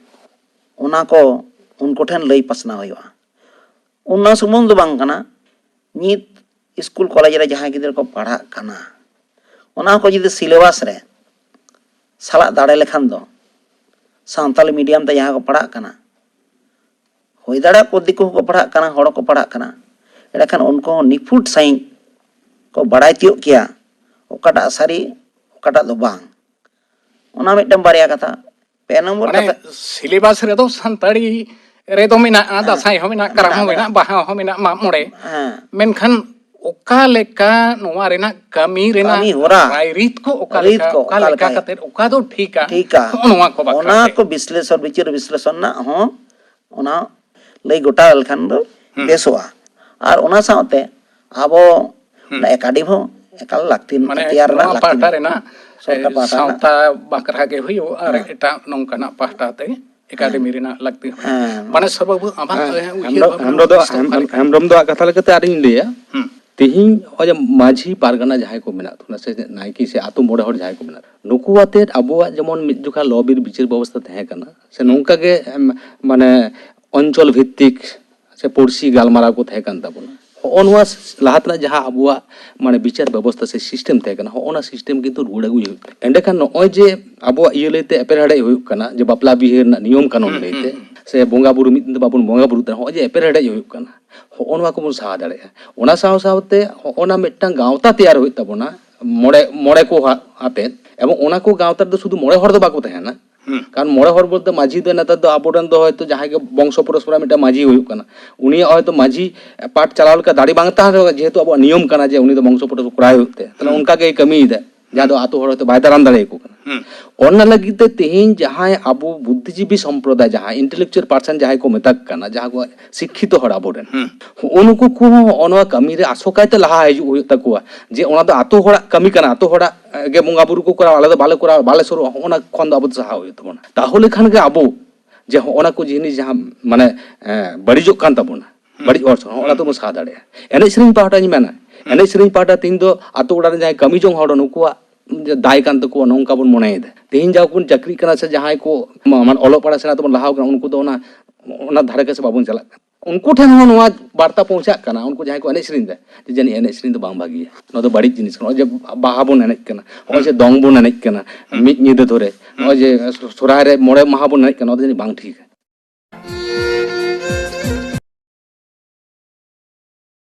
ᱚᱱᱟ ᱠᱚ ᱩᱱᱠᱩ ᱴᱷᱮᱱ ᱞᱟᱹᱭ ᱯᱟᱥᱱᱟᱣ ᱦᱩᱭᱩᱜᱼᱟ᱾ ᱚᱱᱟ ᱥᱩᱢᱩᱝ ᱫᱚ ᱵᱟᱝ ᱠᱟᱱᱟ, ᱱᱤᱛ ᱥᱠᱩᱞ ᱠᱚᱞᱮᱡᱽ ᱨᱮ ᱡᱟᱦᱟᱸᱭ ᱜᱤᱫᱽᱨᱟᱹ ᱠᱚ ᱯᱟᱲᱦᱟᱜ ᱠᱟᱱᱟ, ᱚᱱᱟ ᱠᱚ ᱡᱩᱫᱤ ᱥᱤᱞᱮᱵᱟᱥ ᱨᱮ ᱥᱟᱞᱟᱜ ᱫᱟᱲᱮ ᱞᱮᱠᱷᱟᱱ ᱫᱚ, ᱥᱟᱱᱛᱟᱞᱤ ᱢᱤᱰᱤᱭᱟᱢ ᱛᱮ ᱡᱟᱦᱟᱸᱭ ᱠᱚ ᱯᱟᱲᱦᱟᱜ ᱠᱟᱱᱟ, ᱦᱩᱭ ᱫᱟᱲᱮᱭᱟᱜᱼᱟ ᱠᱚ ᱫᱤᱠᱩ ᱦᱚᱸᱠᱚ ᱯᱟᱲᱦᱟᱜ ᱠᱟᱱᱟ, ᱦᱚᱲ ᱦᱚᱸᱠᱚ ᱯᱟᱲᱦᱟᱜ ᱠᱟᱱᱟ, ᱮᱸᱰᱮᱠᱷᱟᱱ ᱩᱱᱠᱩ ᱦᱚᱸ ᱱᱤᱯᱷᱩᱴ ᱥᱟᱺᱦᱤᱡ ᱠᱚ ᱵᱟᱲᱟᱭ ᱛᱤᱭᱳᱜ ᱠᱮᱭᱟ ᱚᱠᱟᱴᱟᱜ ᱥᱟᱹᱨᱤ, ᱚᱠᱟᱴᱟᱜ ᱫᱚ ᱵᱟᱝ᱾ ᱚᱱᱟ ᱢᱤᱫᱴᱟᱝ ᱵᱟᱨᱭᱟ ᱠᱟᱛᱷᱟ᱾ ᱯᱮ ᱱᱚᱢᱵᱚᱨ ᱢᱟᱱᱮ ᱠᱟᱛᱷᱟ, ᱥᱤᱞᱮᱵᱟᱥ ᱨᱮᱫᱚ ᱥᱟᱱᱛᱟᱲᱤ ᱨᱮᱫᱚ ᱢᱮᱱᱟᱜᱼᱟ, ᱦᱮᱸ, ᱫᱟᱸᱥᱟᱭ ᱦᱚᱸ ᱢᱮᱱᱟᱜᱼᱟ, ᱠᱟᱨᱟᱢ ᱦᱚᱸ ᱢᱮᱱᱟᱜᱼᱟ, ᱵᱟᱦᱟ ᱦᱚᱸ ᱢᱮᱱᱟᱜᱼᱟ, ᱢᱟᱜ ᱢᱚᱬᱮ᱾ ᱦᱮᱸ᱾ ᱢᱮᱱᱠᱷᱟᱱ ᱚᱠᱟ ᱞᱮᱠᱟ ᱱᱚᱣᱟ ᱨᱮᱱᱟᱜ ᱠᱟᱹᱢᱤ ᱨᱮᱱᱟᱜ ᱠᱟᱹᱢᱤ ᱦᱚᱨᱟ, ᱨᱟᱭᱨᱤᱛ ᱠᱚ ᱚᱠᱟ ᱨᱤᱛ ᱞᱮᱠᱟ, ᱠᱚ ᱚᱠᱟ ᱚᱠᱟ ᱞᱮᱠᱟ ᱞᱮᱠᱟ ᱠᱟᱛᱮᱫ ᱚᱠᱟ ᱫᱚ ᱴᱷᱤᱠᱟ, ᱴᱷᱤᱠᱟ, ᱦᱚᱸᱜᱼᱚ ᱱᱚᱣᱟ ᱠᱚ ᱵᱟᱠᱷᱨᱟ ᱚᱱᱟ ᱛᱮ᱾ ᱠᱚ ᱵᱤᱥᱞᱮᱥᱚᱱ, ᱵᱤᱪᱟᱹᱨ ᱵᱤᱥᱞᱮᱥᱚᱱ ᱨᱮᱱᱟᱜ ᱦᱚᱸ ᱚᱱᱟ ᱞᱟᱹᱭ ᱜᱚᱴᱟ ᱞᱮᱠᱷᱟᱱ ᱫᱚ ᱦᱩᱸ᱾ ᱵᱮᱥᱚᱜᱼᱟ᱾ ᱟᱨ ᱚᱱᱟ ᱥᱟᱶᱛᱮ ᱟᱵᱚ ᱦᱩᱸ᱾ ᱚᱱᱟ ᱮᱠᱟᱰᱮᱢᱤ ᱦᱚᱸ ᱮᱠᱟᱞ ᱞᱟᱹᱠᱛᱤ, ᱢᱟᱱᱮ ᱛᱮᱭᱟᱨ ᱨᱮᱱᱟᱜ ᱱᱚᱣᱟ ᱞᱟᱹᱠᱛᱤ ᱯᱟᱦᱴᱟ ᱢᱮᱱᱟᱜᱼᱟ᱾ ᱨᱮᱱᱟᱜ ᱥᱚᱨᱠᱟᱨ ᱯᱟᱦᱴᱟ ᱨᱮᱱᱟᱜ᱾ ᱥᱟᱶᱛᱟ ᱵᱟᱠᱷᱨᱟ ᱜᱮ ᱦᱩᱭᱩᱜ ᱟᱨ ᱦᱮᱸ᱾ ᱮᱴᱟᱜ ᱱᱚᱝᱠᱟᱱᱟᱜ ᱯᱟᱦᱴᱟ ᱛᱮ ᱮᱠᱟᱰᱮᱢᱤ ᱦᱮᱸ᱾ ᱨᱮᱱᱟᱜ ᱞᱟᱹᱠᱛᱤ ᱦᱚᱸ᱾ ᱦᱮᱸ᱾ ᱢᱟᱱᱮ ᱥᱚᱨᱵᱚ ᱟᱢᱟᱜ ᱦᱮᱸ, ᱩᱭᱦᱟᱹᱨ ᱦᱮᱢᱵᱨᱚᱢ, ᱵᱷᱟᱵᱽᱱᱟ ᱦᱮᱢᱵᱨᱚᱢ ᱫᱚ, ᱵᱮᱥ ᱛᱮ ᱦᱮᱢ-, ᱚᱠᱟ ᱞᱮᱠᱟ? ᱦᱮᱢᱵᱨᱚᱢ ᱫᱚ ᱠᱟᱛᱷᱟ ᱞᱮᱠᱟᱛᱮ ᱟᱨᱤᱧ ᱞᱟᱹᱭᱟ, ᱦᱩᱸ᱾ ᱛᱮᱦᱮᱧ ᱱᱚᱜᱼᱚᱭ ᱡᱮ ᱢᱟᱹᱡᱷᱤ ᱯᱟᱨᱜᱟᱱᱟ ᱡᱟᱦᱟᱸᱭ ᱠᱚ ᱢᱮᱱᱟᱜ ᱵᱚᱱᱟ, ᱥᱮ ᱱᱟᱭᱠᱮ ᱥᱮ ᱟᱛᱳ ᱢᱚᱬᱮ ᱦᱚᱲ ᱡᱟᱦᱟᱸᱭ ᱠᱚ ᱢᱮᱱᱟᱜ, ᱱᱩᱠᱩ ᱟᱛᱮᱫ ᱟᱵᱚᱣᱟᱜ ᱡᱮᱢᱚᱱ ᱢᱤᱫ ᱡᱚᱠᱷᱟ ᱞᱚ ᱵᱤᱨ ᱵᱤᱪᱟᱹᱨ ᱵᱮᱵᱚᱥᱛᱷᱟ ᱛᱟᱦᱮᱸ ᱠᱟᱱᱟ, ᱥᱮ ᱱᱚᱝᱠᱟ ᱜᱮ, ᱮᱢ, ᱢᱟᱱᱮ ᱚᱧᱪᱚᱞ ᱵᱷᱤᱛᱛᱤᱠ ᱥᱮ ᱯᱩᱲᱥᱤ ᱜᱟᱞᱢᱟᱨᱟᱣ ᱠᱚ ᱛᱟᱦᱮᱸ ᱠᱟᱱ ᱛᱟᱵᱚᱱᱟ᱾ ᱦᱚᱸᱜᱼᱚ ᱱᱚᱣᱟ ᱞᱟᱦᱟ ᱛᱮᱱᱟᱜ ᱡᱟᱦᱟᱸ ᱟᱵᱚᱣᱟᱜ ᱢᱟᱱᱮ ᱵᱤᱪᱟᱨ ᱵᱮᱵᱚᱥᱛᱷᱟ ᱥᱮ system ᱛᱟᱦᱮᱸ ᱠᱟᱱᱟ, ᱦᱚᱸᱜᱼᱚ ᱱᱟ system ᱠᱤᱱᱛᱩ ᱨᱩᱣᱟᱹᱲ ᱟᱹᱜᱩᱭ ᱦᱩᱭᱩᱜ ᱠᱟᱱᱟ᱾ ᱮᱸᱰᱮᱠᱷᱟᱱ ᱱᱚᱜᱼᱚᱭ ᱡᱮ ᱟᱵᱚᱣᱟᱜ ᱤᱭᱟᱹ ᱞᱟᱹᱭᱛᱮ ᱮᱯᱮᱨᱦᱮᱰᱮᱡ ᱦᱩᱭᱩᱜ ᱠᱟᱱᱟ, ᱡᱮ ᱵᱟᱯᱞᱟ ᱵᱤᱦᱟᱹ ᱨᱮᱱᱟᱜ ᱱᱤᱭᱚᱢ ᱠᱟᱹᱱᱩᱱ ᱦᱩᱸ, ᱞᱟᱹᱭᱛᱮ, ᱦᱩᱸ, ᱦᱩᱸ᱾ ᱥᱮ ᱵᱚᱸᱜᱟ ᱵᱩᱨᱩ ᱢᱤᱫ ᱫᱤᱱ ᱛᱮ ᱵᱟᱵᱚᱱ ᱵᱚᱸᱜᱟ ᱵᱩᱨᱩᱜ ᱛᱟᱦᱮᱸ, ᱦᱚᱸᱜᱼᱚᱭ ᱡᱮ ᱮᱯᱮᱨᱦᱮᱰᱮᱡ ᱦᱩᱭᱩᱜ ᱠᱟᱱᱟ, ᱦᱚᱸᱜᱼᱚ ᱱᱚᱣᱟ ᱠᱚᱵᱚᱱ ᱥᱟᱦᱟ ᱫᱟᱲᱮᱭᱟᱜᱼᱟ᱾ ᱚᱱᱟ ᱥᱟᱶ ᱥᱟᱶᱛᱮ ᱦᱚᱸᱜᱼᱚ ᱱᱟ ᱢᱤᱫᱴᱟᱝ ᱜᱟᱶᱛᱟ ᱛᱮᱭᱟᱨ ᱦᱩᱭᱩᱜ ᱛᱟᱵᱚᱱᱟ, ᱢᱚᱬᱮ, ᱢᱚᱬᱮ ᱠᱚ ᱦᱟ-, ᱟᱛᱮᱫ, ᱮᱵᱚᱝ ᱚᱱᱟ ᱠᱚ ᱜᱟᱶᱛᱟ ᱨᱮᱫᱚ ᱥᱩᱫᱷᱩ ᱢᱚᱬᱮ ᱦᱚᱲ ᱫᱚ ᱵᱟᱠᱚ ᱛᱟᱦᱮᱱᱟ, ᱦᱩᱸ᱾ ᱠᱟᱨᱚᱱ ᱢᱚᱬᱮ ᱦᱚᱲ ᱵᱚᱞᱛᱮ ᱢᱟᱹᱡᱷᱤ ᱫᱚ ᱱᱮᱛᱟᱨ ᱫᱚ ᱟᱵᱚᱨᱮᱱ ᱫᱚ ᱦᱚᱭᱛᱳ ᱡᱟᱦᱟᱸᱭ ᱜᱮ ᱵᱚᱝᱥᱚ ᱯᱚᱨᱚᱢᱯᱚᱨᱟ ᱢᱤᱫᱴᱟᱝ ᱢᱟᱹᱡᱷᱤ ᱦᱩᱭᱩᱜ ᱠᱟᱱᱟ, ᱩᱱᱤᱭᱟᱜ ᱦᱚᱭᱛᱳ ᱢᱟᱹᱡᱷᱤ ᱯᱟᱴ ᱪᱟᱞᱟᱣ ᱞᱮᱠᱟ ᱫᱟᱲᱮ ᱵᱟᱝ ᱛᱟᱦᱮᱱ ᱨᱮᱦᱚᱸ, ᱡᱮᱦᱮᱛᱩ ᱟᱵᱚᱣᱟᱜ ᱱᱤᱭᱚᱢ ᱠᱟᱱᱟ ᱡᱮ ᱩᱱᱤ ᱫᱚ ᱵᱚᱝᱥᱚ ᱯᱚᱨᱚᱢᱯᱚᱨᱟ ᱠᱚᱨᱟᱣ ᱦᱩᱭᱩᱜ ᱛᱟᱭᱟ, ᱛᱟᱦᱞᱮ ᱦᱩᱸ᱾ ᱚᱱᱠᱟ ᱜᱮᱭ ᱠᱟᱹᱢᱤᱭᱮᱫᱟ, ᱡᱟᱦᱟᱸ ᱫᱚ ᱦᱩᱸ᱾ ᱟᱛᱳ ᱦᱚᱲ ᱦᱚᱭᱛᱳ ᱵᱟᱭ ᱫᱟᱨᱟᱢ ᱫᱟᱲᱮᱭᱟᱠᱚ ᱠᱟᱱᱟ᱾ ᱦᱩᱸ᱾ ᱚᱱᱟ ᱞᱟᱹᱜᱤᱫ ᱛᱮ ᱛᱮᱦᱮᱧ ᱡᱟᱦᱟᱸᱭ ᱟᱵᱚ ᱵᱩᱫᱽᱫᱷᱤᱡᱤᱵᱤ ᱥᱚᱢᱯᱨᱚᱫᱟᱭ, ᱡᱟᱦᱟᱸ intellectual person ᱡᱟᱦᱟᱸᱭ ᱠᱚ ᱢᱮᱛᱟ ᱠᱚ ᱠᱟᱱᱟ, ᱡᱟᱦᱟᱸ ᱠᱚ ᱥᱤᱠᱠᱷᱤᱛᱚ ᱦᱚᱲ ᱟᱵᱚᱨᱮᱱ, ᱦᱩᱸ᱾ ᱩᱱᱠᱩ ᱠᱚᱦᱚᱸ ᱦᱚᱸᱜᱼᱚ ᱱᱚᱣᱟ ᱠᱟᱹᱢᱤ ᱨᱮ ᱟᱥᱚᱠᱟᱭ ᱛᱮ ᱞᱟᱦᱟ ᱦᱤᱡᱩᱜ ᱦᱩᱭᱩᱜ ᱛᱟᱠᱚᱣᱟ, ᱡᱮ ᱚᱱᱟ ᱫᱚ ᱟᱛᱳ ᱦᱚᱲᱟᱜ ᱠᱟᱹᱢᱤ ᱠᱟᱱᱟ, ᱟᱛᱳ ᱦᱚᱲᱟᱜ, ᱮ, ᱜᱮ ᱵᱚᱸᱜᱟ ᱵᱩᱨᱩ ᱠᱚ ᱠᱚᱨᱟᱣᱟ, ᱟᱞᱮ ᱫᱚ ᱵᱟᱞᱮ ᱠᱚᱨᱟᱣᱟ, ᱵᱟᱞᱮ ᱥᱩᱨᱩᱜᱼᱟ, ᱦᱚᱸᱜᱼᱚ ᱱᱟ ᱠᱷᱚᱱ ᱫᱚ ᱟᱵᱚ ᱫᱚ ᱥᱟᱦᱟ ᱦᱩᱭᱩᱜ ᱛᱟᱵᱚᱱᱟ᱾ ᱛᱟᱦᱚᱞᱮ ᱠᱷᱟᱱ ᱜᱮ ᱟᱵᱚ ᱡᱮ ᱦᱚᱸᱜᱼᱚ ᱱᱟ ᱠᱚ ᱡᱤᱱᱤᱥ ᱡᱟᱦᱟᱸ ᱢᱟᱱᱮ, ᱮ, ᱵᱟᱹᱲᱤᱡᱚᱜ ᱠᱟᱱ ᱛᱟᱵᱚᱱᱟ, ᱦᱩᱸ᱾ ᱵᱟᱹᱲᱤᱡ ᱚᱨᱥᱚᱝ, ᱦᱚᱸᱜᱼᱚ ᱱᱟ ᱦᱩᱸ᱾ ᱫᱚᱵᱚᱱ ᱥᱟᱦᱟ ᱫᱟᱲᱮᱭᱟᱜᱼᱟ᱾ ᱮᱱᱮᱡ ᱥᱮᱨᱮᱧ ᱯᱟᱦᱴᱟᱧ ᱢᱮᱱᱟ, ᱦᱩᱸ᱾ ᱮᱱᱮᱡ ᱥᱮᱨᱮᱧ ᱯᱟᱦᱴᱟ ᱛᱮᱦᱮᱧ ᱫᱚ ᱟᱛᱳ ᱚᱲᱟᱜ ᱨᱮ ᱡᱟᱦᱟᱸᱭ ᱠᱟᱹᱢᱤ ᱡᱚᱝ ᱦᱚᱲ, ᱱᱩᱠᱩᱣᱟᱜ ᱫᱟᱭ ᱠᱟᱱ ᱛᱟᱠᱚᱣᱟ, ᱱᱚᱝᱠᱟ ᱵᱚᱱ ᱢᱚᱱᱮᱭᱮᱫᱟ᱾ ᱛᱮᱦᱮᱧ ᱡᱟᱦᱟᱸ ᱵᱚᱱ ᱪᱟᱹᱠᱨᱤᱜ ᱠᱟᱱᱟ ᱥᱮ ᱡᱟᱦᱟᱸᱭ ᱠᱚ ᱢᱟ-, ᱢᱟᱱᱮ ᱚᱞᱚᱜ ᱯᱟᱲᱦᱟᱜ ᱥᱮᱬᱟ ᱛᱮᱵᱚᱱ ᱞᱟᱦᱟᱣ ᱠᱟᱱᱟ, ᱩᱱᱠᱩ ᱫᱚ ᱚᱱᱟ, ᱚᱱᱟ ᱫᱷᱟᱨᱮ ᱠᱟᱪᱷᱮ ᱵᱟᱵᱚᱱ ᱪᱟᱞᱟᱜ ᱠᱟᱱᱟ᱾ ᱩᱱᱠᱩ ᱴᱷᱮᱱ ᱦᱚᱸ ᱱᱚᱣᱟ ᱵᱟᱨᱛᱟ ᱯᱳᱣᱪᱷᱟᱜ ᱠᱟᱱᱟ, ᱩᱱᱠᱩ ᱡᱟᱦᱟᱸᱭ ᱠᱚ ᱮᱱᱮᱡ ᱥᱮᱨᱮᱧ ᱫᱟ, ᱡᱮ ᱡᱟᱹᱱᱤᱡ ᱮᱱᱮᱡ ᱥᱮᱨᱮᱧ ᱫᱚ ᱵᱟᱝ ᱵᱷᱟᱹᱜᱤᱭᱟ, ᱱᱚᱣᱟ ᱫᱚ ᱵᱟᱹᱲᱤᱡ ᱡᱤᱱᱤᱥ ᱠᱟᱱᱟ᱾ ᱱᱚᱜᱼᱚᱭ ᱡᱮ ᱵᱟᱦᱟ ᱵᱚᱱ ᱮᱱᱮᱡ ᱠᱟᱱᱟ, ᱱᱚᱜᱼᱚᱭ ᱡᱮ ᱫᱚᱝ ᱵᱚᱱ ᱮᱱᱮᱡ ᱠᱟᱱᱟ, ᱦᱩᱸ᱾ ᱢᱤᱫ ᱧᱤᱫᱟᱹ ᱫᱷᱚᱨᱮ, ᱱᱚᱜᱼᱚᱭ ᱡᱮ ᱥᱚᱦᱨᱟᱭ ᱨᱮ ᱢᱚᱬᱮ ᱢᱟᱦᱟ ᱵᱚᱱ ᱮᱱᱮᱡ ᱠᱟᱱᱟ, ᱱᱚᱣᱟ ᱫᱚ ᱡᱟᱹᱱᱤᱡ ᱵᱟᱝ ᱴᱷᱤᱠᱟ᱾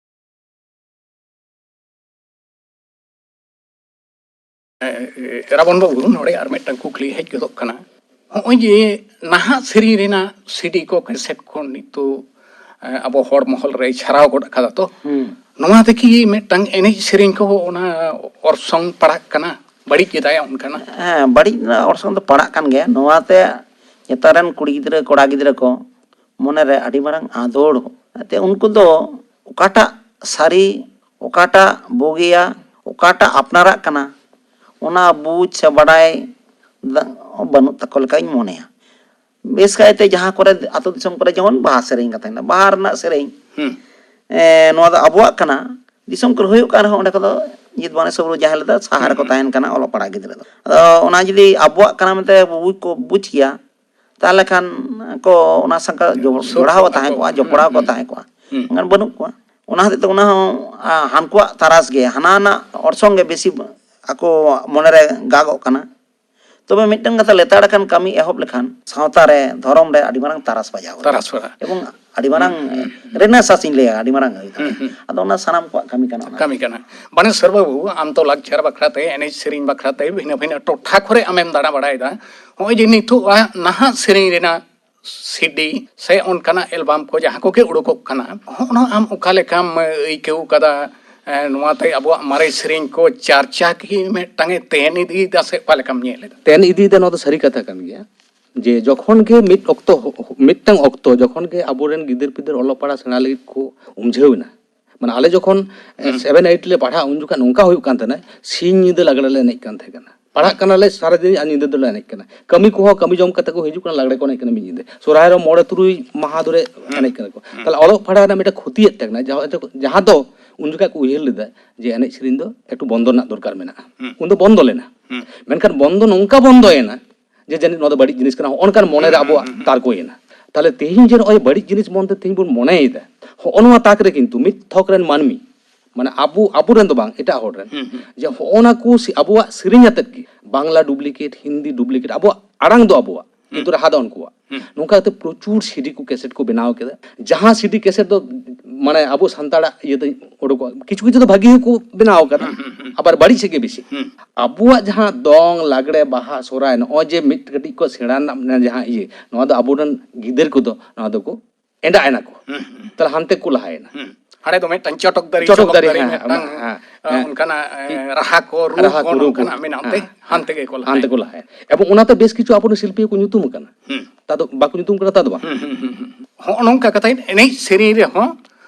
ᱮ, ᱨᱟᱵᱚᱱ ᱵᱟᱹᱵᱩ, ᱱᱚᱰᱮ ᱟᱨ ᱢᱤᱫᱴᱟᱝ ᱠᱩᱠᱞᱤ ᱦᱮᱡ ᱜᱚᱫᱚᱜ ᱠᱟᱱᱟ᱾ ᱦᱚᱸᱜᱼᱚᱭ ᱡᱮ ᱱᱟᱦᱟᱜ ᱥᱮᱨᱮᱧ ᱨᱮᱱᱟᱜ ᱥᱤᱰᱤ ᱠᱚ, ᱠᱮᱥᱮᱴ ᱠᱚ ᱱᱤᱛᱚᱜ, ᱮ, ᱟᱵᱚ ᱦᱚᱲ ᱢᱚᱦᱚᱞ ᱨᱮᱭ ᱪᱷᱟᱨᱟᱣ ᱜᱚᱫ ᱟᱠᱟᱫᱟ ᱛᱚ, ᱦᱩᱸ᱾ ᱱᱚᱣᱟ ᱛᱮᱠᱤ ᱢᱤᱫᱴᱟᱝ ᱮᱱᱮᱡ ᱥᱮᱨᱮᱧ ᱠᱚ ᱚᱱᱟ ᱚᱨᱥᱚᱝ ᱯᱟᱲᱟᱜ ᱠᱟᱱᱟ, ᱵᱟᱹᱲᱤᱡ ᱮᱫᱟᱭ ᱚᱱᱠᱟᱱᱟᱜ? ᱦᱮᱸ, ᱵᱟᱹᱲᱤᱡ ᱨᱮᱱᱟᱜ ᱚᱨᱥᱚᱝ ᱫᱚ ᱯᱟᱲᱟᱜ ᱠᱟᱱ ᱜᱮᱭᱟ᱾ ᱱᱚᱣᱟᱛᱮ ᱱᱮᱛᱟᱨ ᱨᱮᱱ ᱠᱩᱲᱤ ᱜᱤᱫᱽᱨᱟᱹ, ᱠᱚᱲᱟ ᱜᱤᱫᱽᱨᱟᱹ ᱠᱚ ᱢᱚᱱᱮᱨᱮ ᱟᱹᱰᱤ ᱢᱟᱨᱟᱝ ᱟᱸᱫᱳᱲ᱾ ᱛᱮ ᱩᱱᱠᱩ ᱫᱚ ᱚᱠᱟᱴᱟᱜ ᱥᱟᱹᱨᱤ, ᱚᱠᱟᱴᱟᱜ ᱵᱩᱜᱤᱭᱟ, ᱚᱠᱟᱴᱟᱜ ᱟᱯᱱᱟᱨᱟᱜ ᱠᱟᱱᱟ, ᱚᱱᱟ ᱵᱩᱡᱽ ᱥᱮ ᱵᱟᱰᱟᱭ ᱫᱟ-, ᱵᱟᱹᱱᱩᱜ ᱛᱟᱠᱚ ᱞᱮᱠᱟᱧ ᱢᱚᱱᱮᱭᱟ᱾ ᱵᱮᱥ ᱠᱟᱭᱛᱮ ᱡᱟᱦᱟᱸ ᱠᱚᱨᱮ ᱟᱹᱛᱩ ᱫᱤᱥᱚᱢ ᱠᱚᱨᱮ ᱡᱮᱢᱚᱱ ᱵᱟᱦᱟ ᱥᱮᱨᱮᱧ ᱠᱟᱛᱷᱟ ᱦᱮᱱᱟᱜ, ᱵᱟᱦᱟ ᱨᱮᱱᱟᱜ ᱥᱮᱨᱮᱧ, ᱦᱩᱸ᱾ ᱮ, ᱱᱚᱣᱟ ᱫᱚ ᱟᱵᱚᱣᱟᱜ ᱠᱟᱱᱟ, ᱫᱤᱥᱚᱢ ᱠᱚᱨᱮ ᱦᱩᱭᱩᱜ ᱠᱟᱱ ᱨᱮᱦᱚᱸ ᱚᱸᱰᱮ ᱠᱚᱫᱚ ᱡᱤᱛ ᱵᱟᱱᱮ ᱥᱚᱵᱨᱩ ᱡᱟᱦᱮᱨ ᱨᱮᱫᱚ ᱥᱟᱦᱟ ᱨᱮᱠᱚ ᱛᱟᱦᱮᱱ ᱠᱟᱱᱟ ᱚᱞᱚᱜ ᱯᱟᱲᱦᱟᱜ ᱜᱤᱫᱽᱨᱟᱹ ᱫᱚ᱾ ᱟᱫᱚ ᱚᱱᱟ ᱡᱩᱫᱤ ᱟᱵᱚᱣᱟᱜ ᱠᱟᱱᱟ ᱢᱮᱱᱛᱮ ᱵᱩᱡᱽ ᱠᱚ ᱵᱩᱡᱽ ᱠᱮᱭᱟ, ᱛᱟᱦᱚᱞᱮ ᱠᱷᱟᱱ ᱠᱚ ᱚᱱᱟ ᱥᱟᱝ ᱡᱚ-, ᱥᱩᱨ ᱡᱚᱲᱟᱣ ᱠᱚ ᱠᱚᱜᱼᱟ ᱛᱟᱦᱮᱸ ᱠᱚ᱾ ᱠᱚᱜᱼᱟ, ᱦᱩᱸ, ᱡᱚᱯᱲᱟᱣ ᱠᱚ ᱦᱩᱸ᱾ ᱛᱟᱦᱮᱸ ᱠᱚᱜᱼᱟ᱾ ᱦᱩᱸ᱾ ᱢᱮᱱᱠᱷᱟᱱ ᱵᱟᱹᱱᱩᱜ ᱠᱚᱣᱟ᱾ ᱚᱱᱟ ᱦᱚᱛᱮᱡ ᱛᱮ ᱚᱱᱟ ᱦᱚᱸ, ᱟ, ᱦᱟᱱᱠᱩᱣᱟᱜ ᱛᱟᱨᱟᱥ ᱜᱮ, ᱦᱟᱱᱟ ᱨᱮᱱᱟᱜ ᱚᱨᱥᱚᱝ ᱜᱮ ᱵᱮᱥᱤ ᱟᱠᱚ ᱢᱚᱱᱮᱨᱮ ᱜᱟᱜᱚᱜ ᱠᱟᱱᱟ᱾ ᱛᱚᱵᱮ ᱢᱤᱫᱴᱟᱝ ᱠᱟᱛᱷᱟ, ᱞᱮᱛᱟᱲ ᱟᱠᱟᱱ ᱠᱟᱹᱢᱤ ᱮᱦᱚᱵ ᱞᱮᱠᱷᱟᱱ ᱥᱟᱶᱛᱟ ᱨᱮ, ᱫᱷᱚᱨᱚᱢ ᱨᱮ ᱟᱹᱰᱤ ᱢᱟᱨᱟᱝ ᱛᱟᱨᱟᱥ ᱵᱟᱡᱟᱣ ᱫᱟᱲᱮᱭᱟᱜᱼᱟ᱾ ᱛᱟᱨᱟᱥ ᱵᱟᱲᱟ᱾ ᱮᱵᱚᱝ ᱟᱹᱰᱤ ᱢᱟᱨᱟᱝ ᱦᱩᱸ, ᱦᱩᱸ, ᱦᱩᱸ᱾ ᱨᱮᱱᱮᱥᱟᱥ ᱤᱧ ᱞᱟᱹᱭᱟ, ᱟᱹᱰᱤ ᱢᱟᱨᱟᱝ ᱦᱩᱭᱩᱜᱼᱟ᱾ ᱦᱩᱸ, ᱦᱩᱸ᱾ ᱟᱫᱚ ᱚᱱᱟ ᱥᱟᱱᱟᱢ ᱠᱚᱣᱟᱜ ᱠᱟᱹᱢᱤ ᱠᱟᱱᱟ ᱚᱱᱟ᱾ ᱠᱟᱹᱢᱤ ᱠᱟᱱᱟ᱾ ᱵᱟᱱᱮᱥᱚᱨ ᱵᱟᱹᱵᱩ, ᱟᱢ ᱛᱚ ᱞᱟᱠᱪᱟᱨ ᱵᱟᱠᱷᱨᱟᱛᱮ, ᱮᱱᱮᱡ ᱥᱮᱨᱮᱧ ᱵᱟᱠᱷᱨᱟᱛᱮ ᱵᱷᱤᱱᱟᱹ ᱵᱷᱤᱱᱟᱹ ᱴᱚᱴᱷᱟ ᱠᱚᱨᱮ ᱟᱢᱮᱢ ᱫᱟᱬᱟ ᱵᱟᱲᱟᱭᱮᱫᱟ᱾ ᱱᱚᱜᱼᱚᱭ ᱡᱮ ᱱᱤᱛᱚᱜ ᱱᱟᱦᱟᱜ ᱥᱮᱨᱮᱧ ᱨᱮᱱᱟᱜ ᱥᱤᱰᱤ ᱥᱮ ᱚᱱᱠᱟᱱᱟᱜ ᱮᱞᱵᱟᱢ ᱠᱚ ᱡᱟᱦᱟᱸ ᱠᱚᱜᱮ ᱩᱰᱩᱠᱚᱜ ᱠᱟᱱᱟ, ᱦᱚᱸᱜᱼᱚ ᱱᱚᱣᱟ ᱟᱢ ᱚᱠᱟ ᱞᱮᱠᱟᱢ ᱟᱹᱭᱠᱟᱹᱣ ᱠᱟᱫᱟ? ᱮᱸ, ᱱᱚᱣᱟᱛᱮ ᱟᱵᱚᱣᱟᱜ ᱢᱟᱨᱮ ᱥᱮᱨᱮᱧ ᱠᱚ ᱪᱟᱨᱪᱟ ᱠᱤ ᱢᱤᱫᱴᱟᱝ ᱮ ᱛᱮᱱ ᱤᱫᱤᱭᱮᱫᱟ ᱥᱮ ᱚᱠᱟ ᱞᱮᱠᱟᱢ ᱧᱮᱞ ᱮᱫᱟ? ᱛᱮᱱ ᱤᱫᱤᱭᱮᱫᱟ, ᱱᱚᱣᱟ ᱫᱚ ᱥᱟᱹᱨᱤ ᱠᱟᱛᱷᱟ ᱠᱟᱱ ᱜᱮᱭᱟ᱾ ᱡᱮ ᱡᱚᱠᱷᱚᱱ ᱜᱮ ᱢᱤᱫ ᱚᱠᱛᱚ, ᱢᱤᱫᱴᱟᱝ ᱚᱠᱛᱚ ᱡᱚᱠᱷᱚᱱ ᱜᱮ ᱟᱵᱚᱨᱮᱱ ᱜᱤᱫᱟᱹᱨ ᱯᱤᱫᱟᱹᱨ ᱚᱞᱚᱜ ᱯᱟᱲᱦᱟᱜ ᱥᱮᱬᱟ ᱞᱟᱹᱜᱤᱫ ᱠᱚ ᱩᱢᱡᱷᱟᱹᱣ ᱮᱱᱟ, ᱢᱟᱱᱮ ᱟᱞᱮ ᱡᱚᱠᱷᱚᱱ ᱦᱩᱸ᱾ ᱥᱮᱵᱷᱮᱱ ᱮᱭᱤᱴ ᱞᱮ ᱯᱟᱲᱦᱟᱜ, ᱩᱱ ᱡᱚᱠᱷᱟᱱ ᱱᱚᱝᱠᱟ ᱦᱩᱭᱩᱜ ᱠᱟᱱ ᱛᱟᱦᱮᱱᱟ, ᱥᱤᱧ ᱧᱤᱫᱟᱹ ᱞᱟᱜᱽᱲᱮ ᱞᱮ ᱮᱱᱮᱡ ᱠᱟᱱ ᱛᱟᱦᱮᱸ ᱠᱟᱱᱟ᱾ ᱯᱟᱲᱦᱟᱜ ᱠᱟᱱᱟᱞᱮ ᱥᱟᱨᱟᱫᱤᱱ ᱟᱨ ᱧᱤᱫᱟᱹ ᱫᱚᱞᱮ ᱮᱱᱮᱡ ᱠᱟᱱᱟ᱾ ᱠᱟᱹᱢᱤ ᱠᱚᱦᱚᱸ ᱠᱟᱹᱢᱤ ᱡᱚᱢ ᱠᱟᱛᱮ ᱠᱚ ᱦᱤᱡᱩᱜ ᱠᱟᱱᱟ, ᱞᱟᱜᱽᱲᱮ ᱠᱚ ᱮᱱᱮᱡ ᱠᱟᱱᱟ ᱢᱤᱫ ᱧᱤᱫᱟᱹ᱾ ᱥᱚᱨᱦᱟᱭ ᱨᱮ ᱢᱚᱬᱮ ᱛᱩᱨᱩᱭ ᱢᱟᱦᱟ ᱫᱷᱚᱨᱮ ᱦᱩᱸ᱾ ᱮᱱᱮᱡ ᱠᱟᱱᱟ ᱠᱚ᱾ ᱦᱩᱸ᱾ ᱛᱟᱦᱚᱞᱮ ᱚᱞᱚᱜ ᱯᱟᱲᱦᱟᱜ ᱨᱮᱱᱟᱜ ᱢᱤᱫᱴᱮᱱ ᱠᱷᱚᱛᱤᱭᱮᱫ ᱛᱟᱦᱮᱸ ᱠᱟᱱᱟ, ᱡᱟᱦᱟᱸ, ᱡᱟᱦᱟᱸ ᱫᱚ ᱩᱱ ᱡᱚᱠᱷᱟᱡ ᱠᱚ ᱩᱭᱦᱟᱹᱨ ᱞᱮᱫᱟ ᱡᱮ ᱮᱱᱮᱡ ᱥᱮᱨᱮᱧ ᱫᱚ ᱮᱠᱴᱩ ᱵᱚᱱᱫᱚ ᱨᱮᱱᱟᱜ ᱫᱚᱨᱠᱟᱨ ᱢᱮᱱᱟᱜᱼᱟ᱾ ᱦᱩᱸ᱾ ᱩᱱ ᱫᱚ ᱵᱚᱱᱫᱚ ᱞᱮᱱᱟ᱾ ᱦᱩᱸ᱾ ᱢᱮᱱᱠᱷᱟᱱ ᱵᱚᱱᱫᱚ ᱱᱚᱝᱠᱟ ᱵᱚᱱᱫᱚᱭᱮᱱᱟ ᱡᱮ ᱡᱟᱹᱱᱤᱡ ᱱᱚᱣᱟ ᱫᱚ ᱵᱟᱹᱲᱤᱡ ᱡᱤᱱᱤᱥ ᱠᱟᱱᱟ, ᱦᱚᱸᱜᱼᱚ ᱱᱚᱝᱠᱟᱱ ᱢᱚᱱᱮᱨᱮ ᱦᱩᱸ, ᱟᱵᱚᱣᱟᱜ ᱦᱩᱸ, ᱦᱩᱸ᱾ ᱛᱟᱨᱠᱚᱭᱮᱱᱟ᱾ ᱛᱟᱦᱚᱞᱮ ᱛᱮᱦᱮᱧ ᱡᱮ ᱱᱚᱜᱼᱚᱭ ᱵᱟᱹᱲᱤᱡ ᱡᱤᱱᱤᱥ ᱢᱚᱱᱛᱮ ᱛᱮᱦᱮᱧ ᱵᱚᱱ ᱢᱚᱱᱮᱭᱮᱫᱟ, ᱦᱚᱸᱜᱼᱚ ᱱᱚᱣᱟ ᱛᱟᱠ ᱨᱮ ᱠᱤᱱᱛᱩ ᱢᱤᱫ ᱛᱷᱚᱠ ᱨᱮᱱ ᱢᱟᱹᱱᱢᱤ, ᱢᱟᱱᱮ ᱟᱵᱚ, ᱟᱵᱚᱨᱮᱱ ᱫᱚ ᱵᱟᱝ, ᱮᱴᱟᱜ ᱦᱚᱲ ᱨᱮᱱ, ᱦᱩᱸ, ᱦᱩᱸ᱾ ᱡᱮ ᱦᱚᱸᱜᱼᱚ ᱱᱟ ᱠᱚ ᱥᱮ-, ᱟᱵᱚᱣᱟᱜ ᱥᱮᱨᱮᱧ ᱟᱛᱮᱫ ᱜᱮ ᱵᱟᱝᱞᱟ ᱰᱩᱯᱞᱤᱠᱮᱴ, ᱦᱤᱱᱫᱤ ᱰᱩᱯᱞᱤᱠᱮᱴ, ᱟᱵᱚᱣᱟᱜ ᱟᱲᱟᱝ ᱫᱚ ᱟᱵᱚᱣᱟᱜ, ᱠᱤᱱᱛᱩ ᱦᱩᱸ᱾ ᱨᱟᱦᱟ ᱫᱚ ᱩᱱᱠᱩᱣᱟᱜ᱾ ᱦᱩᱸ᱾ ᱱᱚᱝᱠᱟ ᱠᱟᱛᱮ ᱯᱨᱚᱪᱩᱨ ᱥᱤᱰᱤ ᱠᱚ, ᱠᱮᱥᱮᱴ ᱠᱚ ᱵᱮᱱᱟᱣ ᱠᱮᱫᱟ, ᱡᱟᱦᱟᱸ ᱥᱤᱰᱤ ᱠᱮᱥᱮᱴ ᱫᱚ ᱢᱟᱱᱮ ᱟᱵᱚ ᱥᱟᱱᱛᱟᱲᱟᱜ ᱤᱭᱟᱹᱛᱮ ᱩᱰᱩᱠᱚᱜᱼᱟ᱾ ᱠᱤᱪᱷᱩ ᱠᱤᱪᱷᱩ ᱫᱚ ᱵᱷᱟᱹᱜᱤ ᱦᱚᱸᱠᱚ ᱵᱮᱱᱟᱣ ᱠᱟᱫᱟ, ᱦᱩᱸ, ᱦᱩᱸ, ᱦᱩᱸ᱾ ᱟᱵᱟᱨ ᱵᱟᱹᱲᱤᱡ ᱥᱮᱫ ᱜᱮ ᱵᱮᱥᱤ᱾ ᱦᱩᱸ᱾ ᱟᱵᱚᱣᱟᱜ ᱡᱟᱦᱟᱸ ᱫᱚᱝ, ᱞᱟᱜᱽᱲᱮ, ᱵᱟᱦᱟ, ᱥᱚᱦᱨᱟᱭ, ᱱᱚᱜᱼᱚᱭ ᱡᱮ ᱢᱤᱫ ᱠᱟᱹᱴᱤᱡ ᱠᱚ ᱥᱮᱬᱟ ᱨᱮᱱᱟᱜ ᱢᱟᱱᱮ ᱡᱟᱦᱟᱸ ᱤᱭᱟᱹ, ᱱᱚᱣᱟ ᱫᱚ ᱟᱵᱚᱨᱮᱱ ᱜᱤᱫᱟᱹᱨ ᱠᱚᱫᱚ ᱱᱚᱣᱟ ᱫᱚᱠᱚ ᱮᱸᱰᱟ ᱮᱱᱟ ᱠᱚ, ᱦᱩᱸ, ᱦᱩᱸ᱾ ᱛᱟᱦᱞᱮ ᱦᱟᱱᱛᱮ ᱠᱚ ᱞᱟᱦᱟᱭᱮᱱᱟ᱾ ᱦᱩᱸ᱾ ᱦᱟᱸᱰᱮ ᱫᱚ ᱢᱤᱫᱴᱟᱝ ᱪᱚᱴᱚᱠ ᱫᱟᱨᱮ, ᱪᱚᱴᱚᱠ ᱪᱚᱴᱚᱠ ᱫᱟᱨᱮ, ᱫᱟᱨᱮ ᱦᱮᱸ, ᱢᱤᱫᱴᱟᱝ, ᱦᱮᱸ, ᱟ, ᱦᱮᱸ᱾ ᱚᱱᱠᱟᱱᱟᱜ, ᱮ, ᱨᱟᱦᱟ ᱠᱚ, ᱨᱩ ᱨᱟᱦᱟ ᱠᱚ, ᱠᱚ, ᱨᱩ ᱱᱚᱝᱠᱟᱱᱟᱜ ᱠᱚ, ᱢᱮᱱᱟᱜ ᱛᱮ ᱦᱮᱸ, ᱦᱟᱱᱛᱮ ᱜᱮᱠᱚ ᱞᱟᱦᱟᱭᱮᱱᱟ᱾ ᱦᱟᱱᱛᱮ ᱠᱚ ᱞᱟᱦᱟᱭᱮᱱᱟ᱾ ᱮᱵᱚᱝ ᱚᱱᱟᱛᱮ ᱵᱮᱥ ᱠᱤᱪᱷᱩ ᱟᱵᱚᱨᱮᱱ ᱥᱤᱞᱯᱤᱭᱟᱹ ᱠᱚ ᱧᱩᱛᱩᱢ ᱟᱠᱟᱱᱟ᱾ ᱦᱩᱸ᱾ ᱛᱟ ᱫᱚ ᱵᱟᱠᱚ ᱧᱩᱛᱩᱢ ᱠᱟᱱᱟ, ᱛᱟ ᱫᱚ ᱵᱟᱝ᱾ ᱦᱩᱸ, ᱦᱩᱸ, ᱦᱩᱸ, ᱦᱩᱸ᱾ ᱦᱚᱸᱜᱼᱚ ᱱᱚᱝᱠᱟ ᱠᱟᱛᱷᱟ ᱮᱱᱮᱡ ᱥᱮᱨᱮᱧ ᱨᱮᱦᱚᱸ,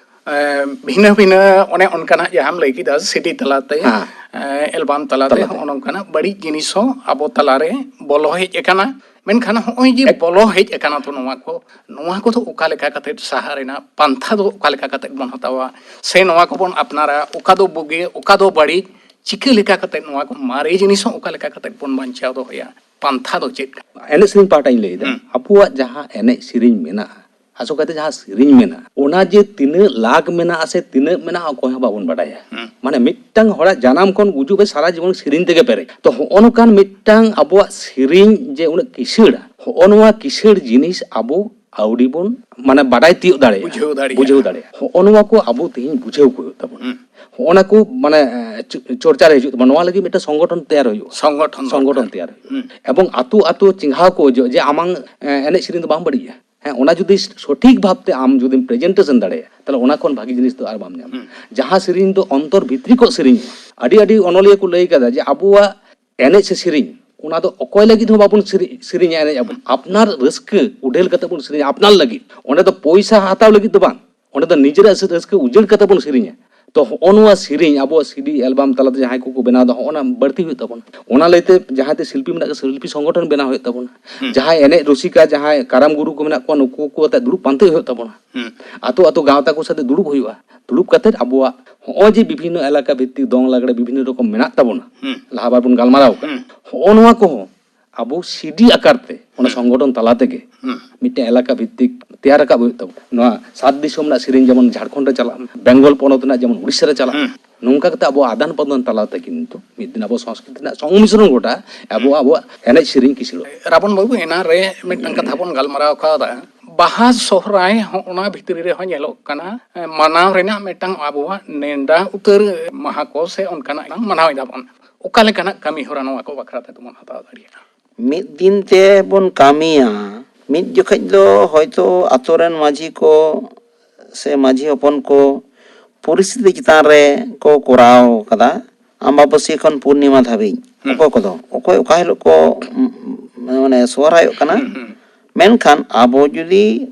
ᱮ, ᱵᱷᱤᱱᱟᱹ ᱵᱷᱤᱱᱟᱹ ᱚᱱᱮ ᱚᱱᱠᱟᱱᱟᱜ ᱡᱟᱦᱟᱸᱢ ᱞᱟᱹᱭ ᱠᱮᱫᱟ, ᱥᱤᱰᱤ ᱛᱟᱞᱟᱛᱮ, ᱦᱮᱸ᱾ ᱮ, ᱮᱞᱵᱟᱢ ᱛᱟᱞᱟᱛᱮ, ᱛᱟᱞᱟᱛᱮ᱾ ᱦᱚᱸᱜᱼᱚ ᱱᱚᱝᱠᱟᱱᱟᱜ ᱵᱟᱹᱲᱤᱡ ᱡᱤᱱᱤᱥ ᱦᱚᱸ ᱟᱵᱚ ᱛᱟᱞᱟᱨᱮ ᱵᱚᱞᱚ ᱦᱮᱡ ᱟᱠᱟᱱᱟ᱾ ᱢᱮᱱᱠᱷᱟᱱ ᱦᱚᱸᱜᱼᱚᱭ ᱡᱮ ᱮᱠ- ᱵᱚᱞᱚ ᱦᱮᱡ ᱟᱠᱟᱱᱟ ᱛᱚ, ᱱᱚᱣᱟ ᱠᱚ, ᱱᱚᱣᱟ ᱠᱚᱫᱚ ᱚᱠᱟ ᱞᱮᱠᱟ ᱠᱟᱛᱮ ᱥᱟᱦᱟ ᱨᱮᱱᱟᱜ ᱯᱟᱱᱛᱷᱟ ᱫᱚ ᱚᱠᱟ ᱞᱮᱠᱟ ᱠᱟᱛᱮ ᱵᱚᱱ ᱦᱟᱛᱟᱣᱟ, ᱥᱮ ᱱᱚᱣᱟ ᱠᱚᱵᱚᱱ ᱟᱯᱱᱟᱨᱟ, ᱚᱠᱟ ᱫᱚ ᱵᱩᱜᱤ, ᱚᱠᱟ ᱫᱚ ᱵᱟᱹᱲᱤᱡ, ᱪᱤᱠᱟᱹ ᱞᱮᱠᱟ ᱠᱟᱛᱮ ᱱᱚᱣᱟ ᱠᱚ ᱢᱟᱨᱮ ᱡᱤᱱᱤᱥ ᱦᱚᱸ ᱚᱠᱟ ᱞᱮᱠᱟ ᱠᱟᱛᱮ ᱵᱚᱱ ᱵᱟᱧᱪᱟᱣ ᱫᱚᱦᱚᱭᱟ, ᱯᱟᱱᱛᱷᱟ ᱫᱚ ᱪᱮᱫ ᱠᱟᱱᱟ? ᱮᱱᱮᱡ ᱥᱮᱨᱮᱧ ᱯᱟᱦᱴᱟᱧ ᱞᱟᱹᱭᱫᱟ᱾ ᱦᱩᱸ᱾ ᱟᱵᱚᱣᱟᱜ ᱡᱟᱦᱟᱸ ᱮᱱᱮᱡ ᱥᱮᱨᱮᱧ ᱢᱮᱱᱟᱜᱼᱟ, ᱟᱥᱚᱞ ᱠᱟᱛᱮ ᱡᱟᱦᱟᱸ ᱥᱮᱨᱮᱧ ᱢᱮᱱᱟᱜᱼᱟ, ᱚᱱᱟ ᱡᱮ ᱛᱤᱱᱟᱹᱜ ᱞᱟᱠᱷ ᱢᱮᱱᱟᱜᱼᱟ ᱥᱮ ᱛᱤᱱᱟᱹᱜ ᱢᱮᱱᱟᱜᱼᱟ, ᱚᱠᱚᱭ ᱦᱚᱸ ᱵᱟᱵᱚᱱ ᱵᱟᱰᱟᱭᱟ᱾ ᱦᱩᱸ᱾ ᱢᱟᱱᱮ ᱢᱤᱫᱴᱟᱝ ᱦᱚᱲᱟᱜ ᱡᱟᱱᱟᱢ ᱠᱷᱚᱱ ᱜᱩᱡᱩᱜ ᱦᱟᱹᱵᱤᱡ ᱥᱟᱨᱟ ᱡᱤᱵᱚᱱ ᱥᱮᱨᱮᱧ ᱛᱮᱜᱮ ᱯᱮᱨᱮᱡ᱾ ᱛᱚ ᱦᱚᱸᱜᱼᱚ ᱱᱚᱝᱠᱟᱱ ᱢᱤᱫᱴᱟᱝ ᱟᱵᱚᱣᱟᱜ ᱥᱮᱨᱮᱧ ᱡᱮ ᱩᱱᱟᱹᱜ ᱠᱤᱥᱟᱹᱲᱟ, ᱦᱚᱸᱜᱼᱚ ᱱᱚᱣᱟ ᱠᱤᱥᱟᱹᱲ ᱡᱤᱱᱤᱥ ᱟᱵᱚ ᱟᱹᱣᱲᱤ ᱵᱚᱱ, ᱢᱟᱱᱮ, ᱵᱟᱰᱟᱭ ᱛᱤᱭᱳᱜ ᱫᱟᱲᱮᱭᱟᱜᱼᱟ᱾ ᱵᱩᱡᱷᱟᱹᱣ ᱫᱟᱲᱮᱭᱟᱜᱼᱟ᱾ ᱵᱩᱡᱷᱟᱹᱣ ᱫᱟᱲᱮᱭᱟᱜᱼᱟ᱾ ᱦᱚᱸᱜᱼᱚ ᱱᱚᱣᱟ ᱠᱚ ᱟᱵᱚ ᱛᱮᱦᱮᱧ ᱵᱩᱡᱷᱟᱹᱣ ᱠᱚ ᱦᱩᱭᱩᱜ ᱛᱟᱵᱚᱱᱟ᱾ ᱦᱩᱸ᱾ ᱦᱚᱸᱜᱼᱚ ᱱᱟ ᱠᱚ, ᱢᱟᱱᱮ, ᱮ, ᱪᱚ-, ᱪᱚᱨᱪᱟ ᱨᱮ ᱦᱤᱡᱩᱜ ᱛᱟᱵᱚᱱᱟ᱾ ᱱᱚᱣᱟ ᱞᱟᱹᱜᱤᱫ ᱢᱤᱫᱴᱟᱝ ᱥᱚᱝᱜᱚᱴᱷᱚᱱ ᱛᱮᱭᱟᱨ ᱦᱩᱭᱩᱜᱼᱟ᱾ ᱥᱚᱝᱜᱚᱴᱷᱚᱱ ᱥᱚᱝᱜᱚᱴᱷᱚᱱ ᱫᱚᱨᱠᱟᱨ᱾ ᱛᱮᱭᱟᱨ ᱦᱩᱭᱩᱜᱼᱟ᱾ ᱦᱩᱸ᱾ ᱮᱵᱚᱝ ᱟᱛᱳ ᱟᱛᱳ ᱪᱮᱸᱜᱷᱟᱣ ᱠᱚ ᱦᱤᱡᱩᱜᱼᱟ ᱡᱮ ᱟᱢᱟᱝ, ᱮ, ᱮᱱᱮᱡ ᱥᱮᱨᱮᱧ ᱫᱚ ᱵᱟᱝ ᱵᱟᱹᱲᱤᱡᱼᱟ᱾ ᱦᱮᱸ, ᱚᱱᱟ ᱡᱩᱫᱤ ᱥᱚᱴᱷᱤᱠ ᱵᱷᱟᱵᱽᱛᱮ ᱟᱢ ᱡᱩᱫᱤᱢ ᱯᱨᱮᱡᱮᱱᱴᱮᱥᱚᱱ ᱫᱟᱲᱮᱭᱟᱜᱼᱟ, ᱛᱟᱦᱞᱮ ᱚᱱᱟ ᱠᱷᱚᱱ ᱵᱷᱟᱜᱤ ᱡᱤᱱᱤᱥ ᱫᱚ ᱟᱨ ᱵᱟᱢ ᱧᱟᱢᱟ᱾ ᱦᱩᱸ᱾ ᱡᱟᱦᱟᱸ ᱥᱮᱨᱮᱧ ᱫᱚ ᱚᱱᱛᱚᱨ ᱵᱷᱤᱛᱨᱤ ᱠᱷᱚᱱ ᱥᱮᱨᱮᱧ, ᱟᱹᱰᱤ, ᱟᱹᱰᱤ ᱚᱱᱚᱞᱤᱭᱟᱹ ᱠᱚ ᱞᱟᱹᱭ ᱠᱟᱫᱟ ᱡᱮ ᱟᱵᱚᱣᱟᱜ ᱮᱱᱮᱡ ᱥᱮ ᱥᱮᱨᱮᱧ, ᱚᱱᱟ ᱫᱚ ᱚᱠᱚᱭ ᱞᱟᱹᱜᱤᱫ ᱦᱚᱸ ᱵᱟᱵᱚᱱ ᱥᱮᱨᱮ-, ᱥᱮᱨᱮᱧᱟ, ᱮᱱᱮᱡ ᱟᱵᱚᱱ᱾ ᱟᱯᱱᱟᱨ ᱨᱟᱹᱥᱠᱟᱹ ᱩᱰᱷᱟᱹᱞ ᱠᱟᱛᱮ ᱵᱚᱱ ᱥᱮᱨᱮᱧᱟ, ᱟᱯᱱᱟᱨ ᱞᱟᱹᱜᱤᱫ᱾ ᱚᱸᱰᱮ ᱫᱚ ᱯᱚᱭᱥᱟ ᱦᱟᱛᱟᱣ ᱞᱟᱹᱜᱤᱫ ᱫᱚ ᱵᱟᱝ, ᱚᱸᱰᱮ ᱫᱚ ᱱᱤᱡᱮᱨᱟᱜ ᱥᱮ ᱨᱟᱹᱥᱠᱟᱹ ᱩᱡᱟᱹᱲ ᱠᱟᱛᱮ ᱵᱚᱱ ᱥᱮᱨᱮᱧᱟ᱾ ᱛᱚ ᱦᱚᱸᱜᱼᱚ ᱱᱚᱣᱟ ᱥᱮᱨᱮᱧ ᱟᱵᱚᱣᱟᱜ ᱥᱤᱰᱤ ᱮᱞᱵᱟᱢ ᱛᱟᱞᱟᱛᱮ ᱡᱟᱦᱟᱸᱭ ᱠᱚᱠᱚ ᱵᱮᱱᱟᱣ ᱮᱫᱟ, ᱦᱚᱸᱜᱼᱚ ᱱᱟ ᱵᱟᱹᱲᱛᱤ ᱦᱩᱭᱩᱜ ᱛᱟᱵᱚᱱᱟ᱾ ᱚᱱᱟ ᱞᱟᱹᱭᱛᱮ ᱡᱟᱦᱟᱸᱭ ᱛᱮ ᱥᱤᱞᱯᱤ ᱢᱮᱱᱟᱜ ᱠᱚ, ᱥᱤᱞᱯᱤ ᱥᱚᱝᱜᱚᱴᱷᱚᱱ ᱵᱮᱱᱟᱣ ᱦᱩᱭᱩᱜ ᱛᱟᱵᱚᱱᱟ᱾ ᱦᱩᱸ᱾ ᱡᱟᱦᱟᱸᱭ ᱮᱱᱮᱡ ᱨᱩᱥᱤᱠᱟ, ᱡᱟᱦᱟᱸᱭ ᱠᱟᱨᱟᱢ ᱜᱩᱨᱩ ᱠᱚ ᱢᱮᱱᱟᱜ ᱠᱚᱣᱟ, ᱱᱩᱠᱩ ᱠᱚ ᱟᱛᱮ ᱫᱩᱲᱩᱵ ᱯᱟᱱᱛᱮ ᱦᱩᱭᱩᱜ ᱛᱟᱵᱚᱱᱟ᱾ ᱦᱩᱸ᱾ ᱟᱛᱳ ᱟᱛᱳ ᱜᱟᱶᱛᱟ ᱠᱚ ᱥᱟᱛᱮ ᱫᱩᱲᱩᱵ ᱦᱩᱭᱩᱜᱼᱟ᱾ ᱫᱩᱲᱩᱵ ᱠᱟᱛᱮ ᱟᱵᱚᱣᱟᱜ ᱦᱚᱸᱜᱼᱚᱭ ᱡᱮ ᱵᱤᱵᱷᱤᱱᱱᱚ ᱮᱞᱟᱠᱟ ᱵᱷᱤᱛᱛᱤᱠ ᱫᱚᱝ ᱞᱟᱜᱽᱲᱮ ᱵᱤᱵᱷᱤᱱᱱᱚ ᱨᱚᱠᱚᱢ ᱢᱮᱱᱟᱜ ᱛᱟᱵᱚᱱᱟ, ᱦᱩᱸ᱾ ᱞᱟᱦᱟ ᱵᱟᱨ ᱵᱚᱱ ᱜᱟᱞᱢᱟᱨᱟᱣ ᱠᱟᱜᱼᱟ, ᱦᱩᱸ᱾ ᱦᱚᱸᱜᱼᱚ ᱱᱚᱣᱟ ᱠᱚᱦᱚᱸ ᱟᱵᱚ ᱥᱤᱰᱤ ᱟᱠᱟᱨ ᱛᱮ ᱚᱱᱟ ᱦᱩᱸ᱾ ᱥᱚᱝᱜᱚᱴᱷᱚᱱ ᱛᱟᱞᱟ ᱛᱮᱜᱮ ᱦᱩᱸ᱾ ᱢᱤᱫᱴᱮᱱ ᱮᱞᱟᱠᱟ ᱵᱷᱤᱛᱛᱤᱠ ᱛᱮᱭᱟᱨ ᱨᱟᱠᱟᱵ ᱦᱩᱭᱩᱜ ᱛᱟᱵᱚᱱᱟ᱾ ᱱᱚᱣᱟ ᱥᱟᱛ ᱫᱤᱥᱚᱢ ᱨᱮᱱᱟᱜ ᱥᱮᱨᱮᱧ ᱡᱮᱢᱚᱱ ᱡᱷᱟᱲᱠᱷᱚᱸᱰ ᱨᱮ ᱪᱟᱞᱟᱜ ᱢᱟ, ᱵᱮᱝᱜᱚᱞ ᱯᱚᱱᱚᱛ ᱨᱮᱱᱟᱜ ᱡᱮᱢᱚᱱ ᱩᱲᱤᱥᱥᱟ ᱨᱮ ᱪᱟᱞᱟᱜ ᱢᱟ᱾ ᱦᱩᱸ᱾ ᱱᱚᱝᱠᱟ ᱠᱟᱛᱮ ᱟᱵᱚ ᱟᱫᱟᱱ ᱯᱨᱚᱫᱟᱱ ᱛᱟᱞᱟ ᱛᱮ ᱠᱤᱱᱛᱩ ᱢᱤᱫ ᱫᱤᱱ ᱟᱵᱚ ᱥᱚᱝᱥᱠᱨᱤᱛᱤ ᱨᱮᱱᱟᱜ ᱥᱚᱝᱢᱤᱥᱨᱚᱱ ᱜᱷᱚᱴᱟᱜᱼᱟ, ᱟᱵᱚ ᱦᱩᱸ᱾ ᱟᱵᱚᱣᱟᱜ ᱮᱱᱮᱡ ᱥᱮᱨᱮᱧ ᱠᱤᱥᱟᱹᱲᱚᱜᱼᱟ᱾ ᱨᱟᱵᱚᱱ ᱵᱟᱹᱵᱩ, ᱮᱱᱟᱱ ᱨᱮ ᱢᱤᱫᱴᱟᱝ ᱠᱟᱛᱷᱟ ᱵᱚᱱ ᱜᱟᱞᱢᱟᱨᱟᱣ ᱠᱟᱣᱫᱟ, ᱵᱟᱦᱟ ᱥᱚᱦᱨᱟᱭ ᱦᱚᱸ ᱚᱱᱟ ᱵᱷᱤᱛᱨᱤ ᱨᱮᱦᱚᱸ ᱧᱮᱞᱚᱜ ᱠᱟᱱᱟ, ᱮ, ᱢᱟᱱᱟᱣ ᱨᱮᱱᱟᱜ ᱢᱤᱫᱴᱟᱝ ᱟᱵᱚᱣᱟᱜ ᱱᱮᱰᱟ ᱩᱛᱟᱹᱨ ᱢᱟᱦᱟ ᱠᱚ ᱥᱮ ᱚᱱᱠᱟᱱᱟᱜ ᱢᱟᱱᱟᱣ ᱮᱫᱟ ᱵᱚᱱ᱾ ᱚᱠᱟ ᱞᱮᱠᱟᱱᱟᱜ ᱠᱟᱹᱢᱤ ᱦᱚᱨᱟ ᱱᱚᱣᱟ ᱠᱚ ᱵᱟᱠᱷᱨᱟ ᱛᱮᱫᱚ ᱵᱚᱱ ᱦᱟᱛᱟᱣ ᱫᱟᱲᱮᱭᱟᱜᱼᱟ? ᱢᱤᱫ ᱫᱤᱱ ᱛᱮ ᱵᱚᱱ ᱠᱟᱹᱢᱤᱭᱟ, ᱢᱤᱫ ᱡᱚᱠᱷᱮᱡ ᱫᱚ ᱦᱚᱭᱛᱳ ᱟᱛᱳ ᱨᱮᱱ ᱢᱟᱹᱡᱷᱤ ᱠᱚ ᱥᱮ ᱢᱟᱹᱡᱷᱤ ᱦᱚᱯᱚᱱ ᱠᱚ ᱯᱚᱨᱤᱥᱛᱷᱤᱛᱤ ᱪᱮᱛᱟᱱ ᱨᱮ ᱠᱚ ᱠᱚᱨᱟᱣ ᱠᱟᱫᱟ, ᱟᱢᱵᱟᱵᱟᱹᱥᱭᱟᱹ ᱠᱷᱚᱱ ᱯᱩᱨᱱᱤᱢᱟ ᱫᱷᱟᱹᱵᱤᱡ᱾ ᱦᱩᱸ᱾ ᱚᱠᱚᱭ ᱠᱚᱫᱚ, ᱚᱠᱚᱭ ᱚᱠᱟ ᱦᱤᱞᱳᱜ ᱠᱚ, ᱩᱢ, ᱢᱟᱱᱮ ᱥᱚᱦᱨᱟᱭᱚᱜ ᱠᱟᱱᱟ᱾ ᱦᱩᱸ, ᱦᱩᱸ᱾ ᱢᱮᱱᱠᱷᱟᱱ ᱟᱵᱚ ᱡᱩᱫᱤ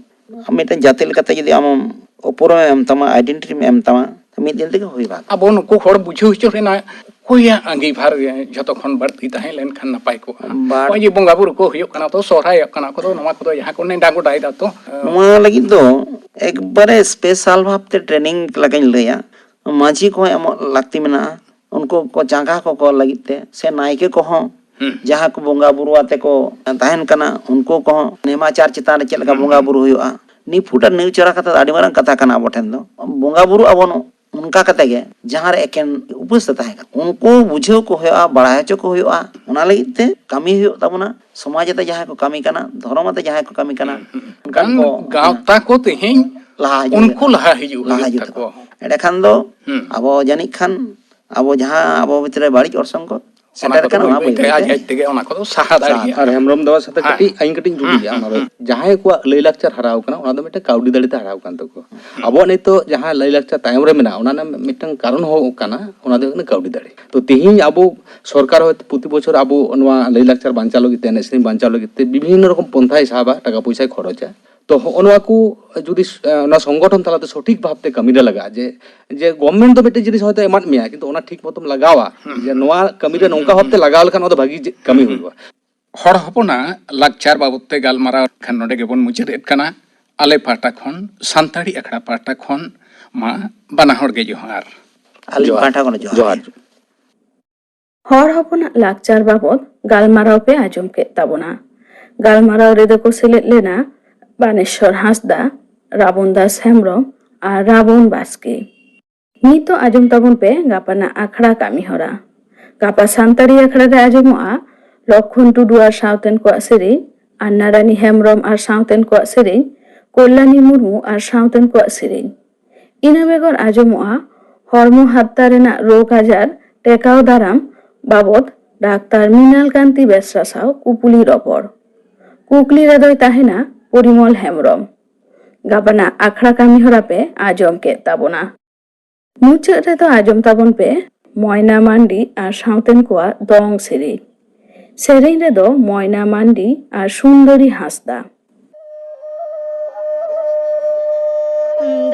ᱢᱤᱫᱴᱮᱱ ᱡᱟᱹᱛᱤ ᱞᱮᱠᱟᱛᱮ ᱡᱩᱫᱤ ᱟᱢᱮᱢ ᱩᱯᱨᱩᱢᱮᱢ ᱮᱢ ᱛᱟᱢᱟ, ᱟᱭᱰᱮᱱᱴᱤᱴᱤᱢ ᱮᱢ ᱛᱟᱢᱟ, ᱢᱤᱫ ᱫᱤᱱ ᱛᱮᱜᱮ ᱦᱩᱭ ᱵᱟᱝ᱾ ᱟᱵᱚ ᱱᱩᱠᱩ ᱦᱚᱲ ᱵᱩᱡᱷᱟᱹᱣ ᱦᱚᱪᱚ ᱨᱮᱱᱟᱜ ᱚᱠᱚᱭᱟᱜ ᱟᱸᱜᱤᱵᱷᱟᱨ ᱡᱷᱚᱛᱚ ᱠᱷᱚᱱ ᱵᱟᱹᱲᱛᱤ ᱛᱟᱦᱮᱸ ᱞᱮᱱᱠᱷᱟᱱ ᱱᱟᱯᱟᱭ ᱠᱚᱜᱼᱟ? ᱵᱟᱲ- ᱱᱚᱜᱼᱚᱭ ᱡᱮ ᱵᱚᱸᱜᱟ ᱵᱩᱨᱩ ᱠᱚ ᱦᱩᱭᱩᱜ ᱠᱟᱱᱟ, ᱛᱚ ᱥᱚᱦᱨᱟᱭᱚᱜ ᱠᱟᱱᱟ ᱠᱚ, ᱛᱚ ᱱᱚᱣᱟ ᱠᱚᱫᱚ ᱡᱟᱦᱟᱸ ᱠᱚ ᱱᱮᱰᱟ ᱜᱚᱴᱟᱭᱮᱫᱟ, ᱛᱚ ᱱᱚᱣᱟ ᱞᱟᱹᱜᱤᱫ ᱫᱚ ᱮᱠᱵᱟᱨᱮ ᱥᱯᱮᱥᱟᱞ ᱵᱷᱟᱵᱽᱛᱮ ᱴᱨᱮᱱᱤᱝ ᱞᱮᱠᱟᱧ ᱞᱟᱹᱭᱟ, ᱢᱟᱹᱡᱷᱤ ᱠᱚᱦᱚᱸ ᱮᱢᱚᱜ ᱞᱟᱹᱠᱛᱤ ᱢᱮᱱᱟᱜᱼᱟ᱾ ᱩᱱᱠᱩ ᱠᱚ ᱪᱟᱸᱜᱟ ᱠᱚᱠᱚ ᱞᱟᱹᱜᱤᱫ ᱛᱮ, ᱥᱮ ᱱᱟᱭᱠᱮ ᱠᱚᱦᱚᱸ ᱦᱩᱸ᱾ ᱡᱟᱦᱟᱸ ᱠᱚ ᱵᱚᱸᱜᱟ ᱵᱩᱨᱩ ᱟᱛᱮ ᱠᱚ ᱛᱟᱦᱮᱱ ᱠᱟᱱᱟ, ᱩᱱᱠᱩ ᱠᱚᱦᱚᱸ ᱱᱮᱢᱟᱪᱟᱨ ᱪᱮᱛᱟᱱ ᱨᱮ ᱪᱮᱫ ᱞᱮᱠᱟ ᱦᱩᱸ, ᱵᱚᱸᱜᱟ ᱦᱩᱸ᱾ ᱵᱩᱨᱩ ᱦᱩᱭᱩᱜᱼᱟ, ᱱᱤᱯᱷᱩᱴ ᱟᱨ ᱱᱤᱣᱪᱟᱨᱟ ᱠᱟᱛᱷᱟ ᱫᱚ ᱟᱹᱰᱤ ᱢᱟᱨᱟᱝ ᱠᱟᱛᱷᱟ ᱠᱟᱱᱟ ᱟᱵᱚ ᱴᱷᱮᱱ ᱫᱚ᱾ ᱵᱚᱸᱜᱟ ᱵᱩᱨᱩ ᱟᱵᱚ ᱱᱚ-, ᱚᱱᱠᱟ ᱠᱟᱛᱮ ᱜᱮ ᱡᱟᱦᱟᱸ ᱨᱮ ᱮᱠᱮᱱ ᱩᱯᱟᱹᱥ ᱛᱮ ᱛᱟᱦᱮᱸ ᱠᱟᱱᱟ, ᱩᱱᱠᱩ ᱵᱩᱡᱷᱟᱹᱣ ᱠᱚ ᱦᱩᱭᱩᱜᱼᱟ, ᱵᱟᱲᱟᱭ ᱦᱚᱪᱚ ᱠᱚ ᱦᱩᱭᱩᱜᱼᱟ᱾ ᱚᱱᱟ ᱞᱟᱹᱜᱤᱫ ᱛᱮ ᱠᱟᱹᱢᱤ ᱦᱩᱭᱩᱜ ᱛᱟᱵᱚᱱᱟ᱾ ᱥᱚᱢᱟᱡᱽ ᱟᱛᱮ ᱡᱟᱦᱟᱸᱭ ᱠᱚ ᱠᱟᱹᱢᱤ ᱠᱟᱱᱟ, ᱫᱷᱚᱨᱚᱢ ᱟᱛᱮ ᱡᱟᱦᱟᱸᱭ ᱠᱚ ᱠᱟᱹᱢᱤ ᱠᱟᱱᱟ, ᱦᱩᱸ, ᱦᱩᱸ᱾ ᱚᱱᱠᱟᱱ ᱠᱟᱨᱚᱱ ᱠᱚ ᱜᱟᱶᱛᱟ ᱠᱚ ᱛᱮᱦᱮᱧ ᱞᱟᱦᱟ ᱦᱤᱡᱩᱜ ᱩᱱᱠᱩ ᱦᱩᱭᱩᱜ ᱞᱟᱦᱟ ᱛᱟᱠᱚᱣᱟ᱾ ᱦᱤᱡᱩᱜ ᱞᱟᱦᱟ ᱦᱩᱭᱩᱜ ᱦᱤᱡᱩᱜ ᱛᱟᱠᱚᱣᱟ᱾ ᱛᱟᱠᱚᱣᱟ᱾ ᱮᱸᱰᱮᱠᱷᱟᱱ ᱫᱚ ᱦᱩᱸ᱾ ᱟᱵᱚ ᱡᱟᱹᱱᱤᱡ ᱠᱷᱟᱱ ᱟᱵᱚ ᱡᱟᱦᱟᱸ ᱟᱵᱚ ᱵᱷᱤᱛᱨᱤ ᱨᱮ ᱵᱟᱹᱲᱤᱡ ᱚᱨᱥᱚᱝ ᱠᱚ ᱚᱱᱟ ᱥᱮᱴᱮᱨ ᱠᱚᱫᱚ ᱠᱟᱱᱟ, ᱵᱟᱹᱭ ᱚᱱᱟ ᱵᱟᱹᱭ ᱵᱟᱹᱭ ᱛᱮ ᱛᱮ ᱟᱡ ᱟᱡ ᱛᱮᱜᱮ ᱚᱱᱟ ᱠᱚᱫᱚ ᱥᱟᱦᱟ ᱥᱟᱦᱟ ᱫᱟᱲᱮᱭᱟᱜᱼᱟ᱾ ᱟᱨ ᱦᱮᱢᱵᱨᱚᱢ ᱫᱟᱫᱟ ᱥᱟᱛᱮ ᱦᱮᱸ᱾ ᱠᱟᱹᱴᱤᱡ ᱤᱧ ᱠᱟᱹᱴᱤᱡ ᱤᱧ ᱦᱩᱸ, ᱡᱩᱞᱤᱭᱟ, ᱦᱩᱸ, ᱚᱱᱟ ᱫᱚ ᱦᱩᱸ᱾ ᱡᱟᱦᱟᱸᱭ ᱠᱚᱣᱟᱜ ᱞᱟᱹᱭ ᱞᱟᱠᱪᱟᱨ ᱦᱟᱨᱟᱣ ᱠᱟᱱᱟ, ᱚᱱᱟ ᱫᱚ ᱢᱤᱫᱴᱮᱱ ᱠᱟᱹᱣᱰᱤ ᱫᱟᱲᱮ ᱛᱮ ᱦᱟᱨᱟᱣ ᱠᱟᱱ ᱛᱟᱠᱚᱣᱟ᱾ ᱦᱩᱸ᱾ ᱟᱵᱚᱣᱟᱜ ᱱᱤᱛᱚᱜ ᱡᱟᱦᱟᱸ ᱞᱟᱹᱭ ᱞᱟᱠᱪᱟᱨ ᱛᱟᱭᱚᱢ ᱨᱮ ᱢᱮᱱᱟᱜᱼᱟ, ᱚᱱᱟ ᱨᱮᱱᱟᱜ ᱢᱤᱫᱴᱟᱝ ᱠᱟᱨᱚᱱ ᱦᱚᱸ ᱠᱟᱱᱟ, ᱚᱱᱟ ᱫᱚ ᱦᱩᱭᱩᱜ ᱠᱟᱱᱟ ᱠᱟᱹᱣᱰᱤ ᱫᱟᱲᱮ᱾ ᱛᱚ ᱛᱮᱦᱮᱧ ᱟᱵᱚ ᱥᱚᱨᱠᱟᱨ ᱦᱚᱭᱛᱳ ᱯᱨᱚᱛᱤ ᱵᱚᱪᱷᱚᱨ ᱟᱵᱚ ᱱᱚᱣᱟ ᱞᱟᱹᱭ ᱞᱟᱠᱪᱟᱨ ᱵᱟᱧᱪᱟᱣ ᱞᱟᱹᱜᱤᱫ ᱛᱮ, ᱮᱱᱮᱡ ᱥᱮᱨᱮᱧ ᱵᱟᱧᱪᱟᱣ ᱞᱟᱹᱜᱤᱫ ᱛᱮ ᱵᱤᱵᱷᱤᱱᱱᱚ ᱨᱚᱠᱚᱢ ᱯᱚᱱᱛᱷᱟᱭ ᱥᱟᱵᱟ, ᱴᱟᱠᱟ ᱯᱚᱭᱥᱟᱭ ᱠᱷᱚᱨᱚᱪᱟ᱾ ᱛᱚ ᱦᱚᱸᱜᱼᱚ ᱱᱚᱣᱟ ᱠᱚ ᱡᱩᱫᱤ ᱥ-, ᱮ, ᱚᱱᱟ ᱥᱚᱝᱜᱚᱴᱷᱚᱱ ᱛᱟᱞᱟᱛᱮ ᱥᱚᱴᱷᱤᱠ ᱵᱷᱟᱵᱛᱮ ᱠᱟᱹᱢᱤ ᱨᱮ ᱞᱟᱜᱟᱜᱼᱟ, ᱡᱮ, ᱡᱮ ᱜᱚᱵᱷᱢᱮᱱᱴ ᱫᱚ ᱢᱤᱫᱴᱮᱱ ᱡᱤᱱᱤᱥ ᱦᱚᱭᱛᱳ ᱮᱢᱟᱫ ᱢᱮᱭᱟ, ᱠᱤᱱᱛᱩ ᱚᱱᱟ ᱴᱷᱤᱠ ᱢᱚᱛᱚᱢ ᱞᱟᱜᱟᱣᱟ, ᱦᱩᱸ, ᱡᱮ ᱦᱩᱸ, ᱱᱚᱣᱟ ᱦᱩᱸ, ᱠᱟᱹᱢᱤ ᱨᱮ ᱦᱩᱸ, ᱱᱚᱝᱠᱟ ᱦᱩᱸ, ᱵᱷᱟᱵᱛᱮ ᱦᱩᱸ, ᱞᱟᱜᱟᱣ ᱞᱮᱠᱷᱟᱱ ᱱᱚᱣᱟ ᱫᱚ ᱵᱷᱟᱹᱜᱤ ᱡᱮ-, ᱠᱟᱹᱢᱤ ᱦᱩᱸ, ᱦᱩᱸ᱾ ᱦᱩᱭᱩᱜᱼᱟ᱾ ᱦᱚᱲ ᱦᱚᱯᱚᱱᱟᱜ ᱞᱟᱠᱪᱟᱨ ᱵᱟᱵᱚᱫ ᱛᱮ ᱜᱟᱞᱢᱟᱨᱟᱣ ᱠᱷᱟᱱ ᱱᱚᱰᱮ ᱜᱮᱵᱚᱱ ᱢᱩᱪᱟᱹᱫ ᱮᱫ ᱠᱟᱱᱟ᱾ ᱟᱞᱮ ᱯᱟᱦᱴᱟ ᱠᱷᱚᱱ, ᱥᱟᱱᱛᱟᱲᱤ ᱟᱠᱷᱲᱟ ᱯᱟᱦᱴᱟ ᱠᱷᱚᱱ ᱢᱟ ᱵᱟᱱᱟ ᱦᱚᱲ ᱜᱮ ᱡᱚᱦᱟᱨ᱾ ᱟᱹᱞᱤᱧ ᱡᱚᱦᱟᱨ᱾ ᱯᱟᱦᱴᱟ ᱠᱷᱚᱱ ᱡᱚᱦᱟᱨ᱾ ᱡᱚᱦᱟᱨ᱾ ᱦᱚᱲ ᱦᱚᱯᱚᱱᱟᱜ ᱞᱟᱠᱪᱟᱨ ᱵᱟᱵᱚᱫ ᱜᱟᱞᱢᱟᱨᱟᱣ ᱯᱮ ᱟᱸᱡᱚᱢ ᱠᱮᱫ ᱛᱟᱵᱚᱱᱟ᱾ ᱜᱟᱞᱢᱟᱨᱟᱣ ᱨᱮᱫᱚ ᱠᱚ ᱥᱮᱞᱮᱫ ᱞᱮᱱᱟ ᱵᱟᱱᱮᱥᱚᱨ ᱦᱟᱸᱥᱫᱟ, ᱨᱟᱵᱚᱱ ᱫᱟᱥ ᱦᱮᱢᱵᱨᱚᱢ ᱟᱨ ᱨᱟᱵᱚᱱ ᱵᱟᱥᱠᱮ᱾ ᱱᱤᱛᱚᱜ ᱟᱸᱡᱚᱢ ᱛᱟᱵᱚᱱ ᱯᱮ ᱜᱟᱯᱟᱱᱟᱜ ᱟᱠᱷᱲᱟ ᱠᱟᱹᱢᱤ ᱦᱚᱨᱟ᱾ ᱜᱟᱯᱟ ᱥᱟᱱᱛᱟᱲᱤ ᱟᱠᱷᱲᱟ ᱨᱮ ᱟᱸᱡᱚᱢᱚᱜᱼᱟ ᱞᱚᱠᱷᱚᱱ ᱴᱩᱰᱩ ᱟᱨ ᱥᱟᱶᱛᱮᱱ ᱠᱚᱣᱟᱜ ᱥᱮᱨᱮᱧ, ᱟᱨ ᱱᱟᱨᱟᱱᱤ ᱦᱮᱢᱵᱨᱚᱢ ᱟᱨ ᱥᱟᱶᱛᱮᱱ ᱠᱚᱣᱟᱜ ᱥᱮᱨᱮᱧ, ᱠᱚᱞᱞᱟᱱᱤ ᱢᱩᱨᱢᱩ ᱟᱨ ᱥᱟᱶᱛᱮᱱ ᱠᱚᱣᱟᱜ ᱥᱮᱨᱮᱧ᱾ ᱤᱱᱟᱹ ᱵᱮᱜᱚᱨ ᱟᱸᱡᱚᱢᱚᱜᱼᱟ ᱦᱚᱲᱢᱚ ᱦᱟᱨᱛᱟ ᱨᱮᱱᱟᱜ ᱨᱳᱜᱽ ᱟᱡᱟᱨ ᱴᱮᱠᱟᱣ ᱫᱟᱨᱟᱢ ᱵᱟᱵᱚᱫ ᱰᱟᱠᱛᱟᱨ ᱢᱤᱱᱟᱞ ᱠᱟᱱᱛᱤ ᱵᱮᱥᱨᱟ ᱥᱟᱶ ᱠᱩᱯᱩᱞᱤ ᱨᱚᱯᱚᱲ᱾ ᱠᱩᱠᱞᱤ ᱨᱮᱫᱚᱭ ᱛᱟᱦᱮᱱᱟ ᱯᱚᱨᱤᱢᱚᱞ ᱦᱮᱢᱵᱨᱚᱢ᱾ ᱜᱟᱯᱟᱱᱟᱜ ᱟᱠᱷᱲᱟ ᱠᱟᱹᱢᱤ ᱦᱚᱨᱟ ᱯᱮ ᱟᱸᱡᱚᱢ ᱠᱮᱫ ᱛᱟᱵᱚᱱᱟ᱾ ᱢᱩᱪᱟᱹᱫ ᱨᱮᱫᱚ ᱟᱸᱡᱚᱢ ᱛᱟᱵᱚᱱ ᱯᱮ ᱢᱚᱭᱱᱟ ᱢᱟᱱᱰᱤ ᱟᱨ ᱥᱟᱶᱛᱮᱱ ᱠᱚᱣᱟᱜ ᱫᱚᱝ ᱥᱮᱨᱮᱧ᱾ ᱥᱮᱨᱮᱧ ᱨᱮᱫᱚ ᱢᱚᱭᱱᱟ ᱢᱟᱱᱰᱤ ᱟᱨ ᱥᱩᱱᱫᱚᱨᱤ ᱦᱟᱸᱥᱫᱟ᱾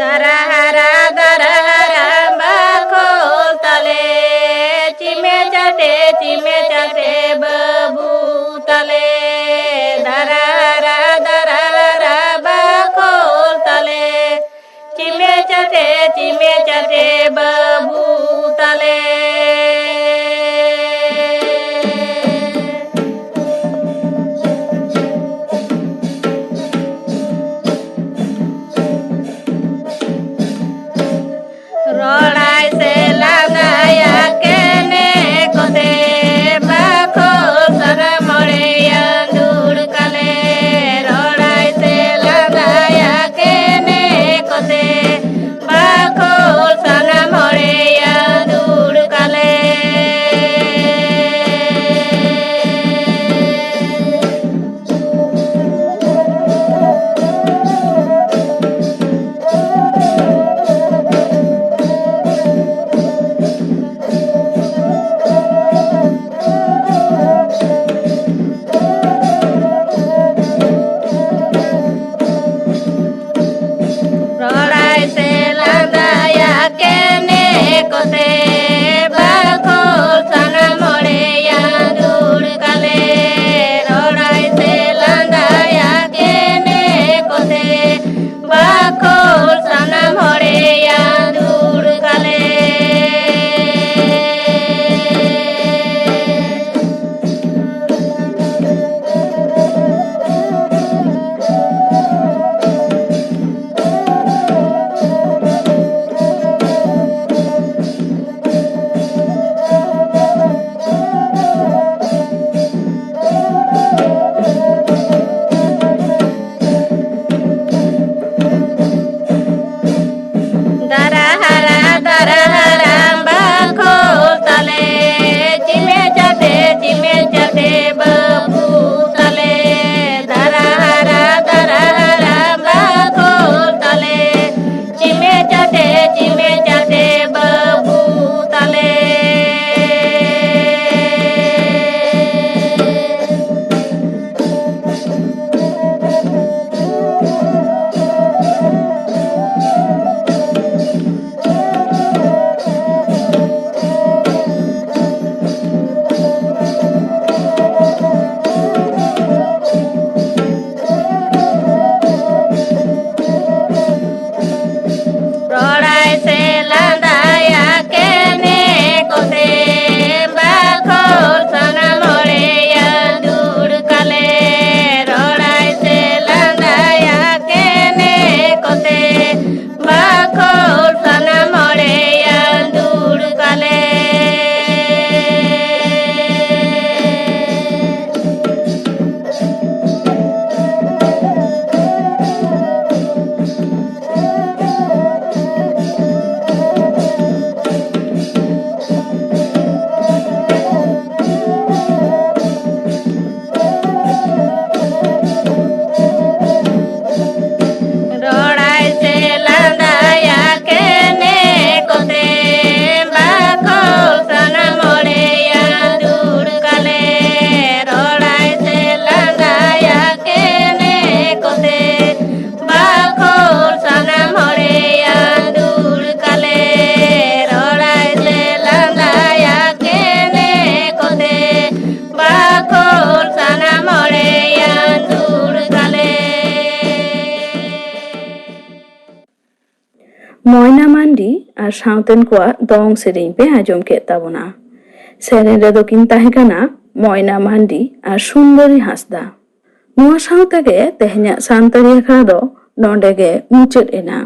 ᱫᱟᱨᱟ ᱦᱟᱨᱟ ᱫᱟᱨᱟ ᱦᱟᱨᱟ ᱵᱟᱠᱷᱳᱞ ᱛᱟᱞᱮ, ᱪᱤᱢᱮ ᱪᱟᱴᱮ ᱪᱤᱢᱮ ᱪᱟᱴᱮ ᱵᱟᱹᱵᱩ ᱛᱟᱞᱮ᱾ ᱫᱟᱨᱟ ᱦᱟᱨᱟ ᱫᱟᱨᱟ ᱦᱟᱨᱟ ᱵᱟᱠᱷᱳᱞ ᱛᱟᱞᱮ, ᱪᱤᱢᱮ ᱪᱟᱴᱮ ᱪᱤᱢᱮ ᱪᱟᱴᱮ ᱵᱟᱹᱵᱩ ᱛᱟᱞᱮ᱾ ᱨᱚᱲᱟᱭ ᱥᱮ ᱞᱟᱸᱫᱟᱭᱟ ᱠᱮᱱᱮ ᱠᱚᱛᱮ, ᱵᱟᱠᱷᱳᱞ ᱥᱟᱱᱟᱢ ᱦᱚᱲᱮ ᱟᱸᱫᱩᱲ ᱠᱟᱞᱮ᱾ ᱨᱚᱲᱟᱭ ᱥᱮ ᱞᱟᱸᱫᱟᱭᱟ ᱠᱮᱱᱮ ᱠᱚᱛᱮ, ᱵᱟᱠᱷᱳᱞ ᱥᱟᱱᱟᱢ ᱦᱚᱲᱮ ᱟᱸᱫᱩᱲ ᱠᱟᱞᱮ᱾ ᱨᱚᱲᱟᱭ ᱥᱮ ᱞᱟᱸᱫᱟᱭᱟ ᱠᱮᱱᱮ ᱠᱚᱛᱮ, ᱵᱟᱠᱷᱳᱞ ᱥᱟᱱᱟᱢ ᱦᱚᱲᱮ ᱟᱸᱫᱩᱲ ᱠᱟᱞᱮ᱾ ᱨᱚᱲᱟᱭ ᱥᱮ ᱞᱟᱸᱫᱟᱭᱟ ᱠᱮᱱᱮ ᱠᱚᱛᱮ, ᱵᱟᱠᱷᱳᱞ ᱥᱟᱱᱟᱢ ᱦᱚᱲᱮ ᱟᱸᱫᱩᱲ ᱠᱟᱞᱮ᱾ ᱫᱟᱨᱟ ᱦᱟᱨᱟ ᱫᱟᱨᱟ ᱦᱟᱨᱟ ᱵᱟᱠᱷᱳᱞ ᱛᱟᱞᱮ, ᱪᱤᱢᱮ ᱪᱟᱴᱮ ᱪᱤᱢᱮ ᱪᱟᱴᱮ ᱵᱟᱹᱵᱩ ᱛᱟᱞᱮ᱾ ᱫᱟᱨᱟ ᱦᱟᱨᱟ ᱫᱟᱨᱟ ᱦᱟᱨᱟ ᱵᱟᱠᱷᱳᱞ ᱛᱟᱞᱮ, ᱪᱤᱢᱮ ᱪᱟᱴᱮ ᱪᱤᱢᱮ ᱪᱟᱴᱮ ᱵᱟᱹᱵᱩ ᱛᱟᱞᱮ᱾ ᱢᱚᱭᱱᱟ ᱢᱟᱱᱰᱤ ᱟᱨ ᱥᱟᱶᱛᱮᱱ ᱠᱚᱣᱟᱜ ᱫᱚᱝ ᱥᱮᱨᱮᱧ ᱯᱮ ᱟᱸᱡᱚᱢ ᱠᱮᱫ ᱛᱟᱵᱚᱱᱟ᱾ ᱥᱮᱨᱮᱧ ᱨᱮᱫᱚ ᱠᱤᱱ ᱛᱟᱦᱮᱸ ᱠᱟᱱᱟ ᱢᱚᱭᱱᱟ ᱢᱟᱱᱰᱤ ᱟᱨ ᱥᱩᱱᱫᱚᱨᱤ ᱦᱟᱸᱥᱫᱟ᱾ ᱱᱚᱣᱟ ᱥᱟᱶ ᱛᱮᱜᱮ ᱛᱮᱦᱮᱧᱟᱜ ᱥᱟᱱᱛᱟᱲᱤ ᱟᱠᱷᱲᱟ ᱫᱚ ᱱᱚᱰᱮ ᱜᱮ ᱢᱩᱪᱟᱹᱫ ᱮᱱᱟ᱾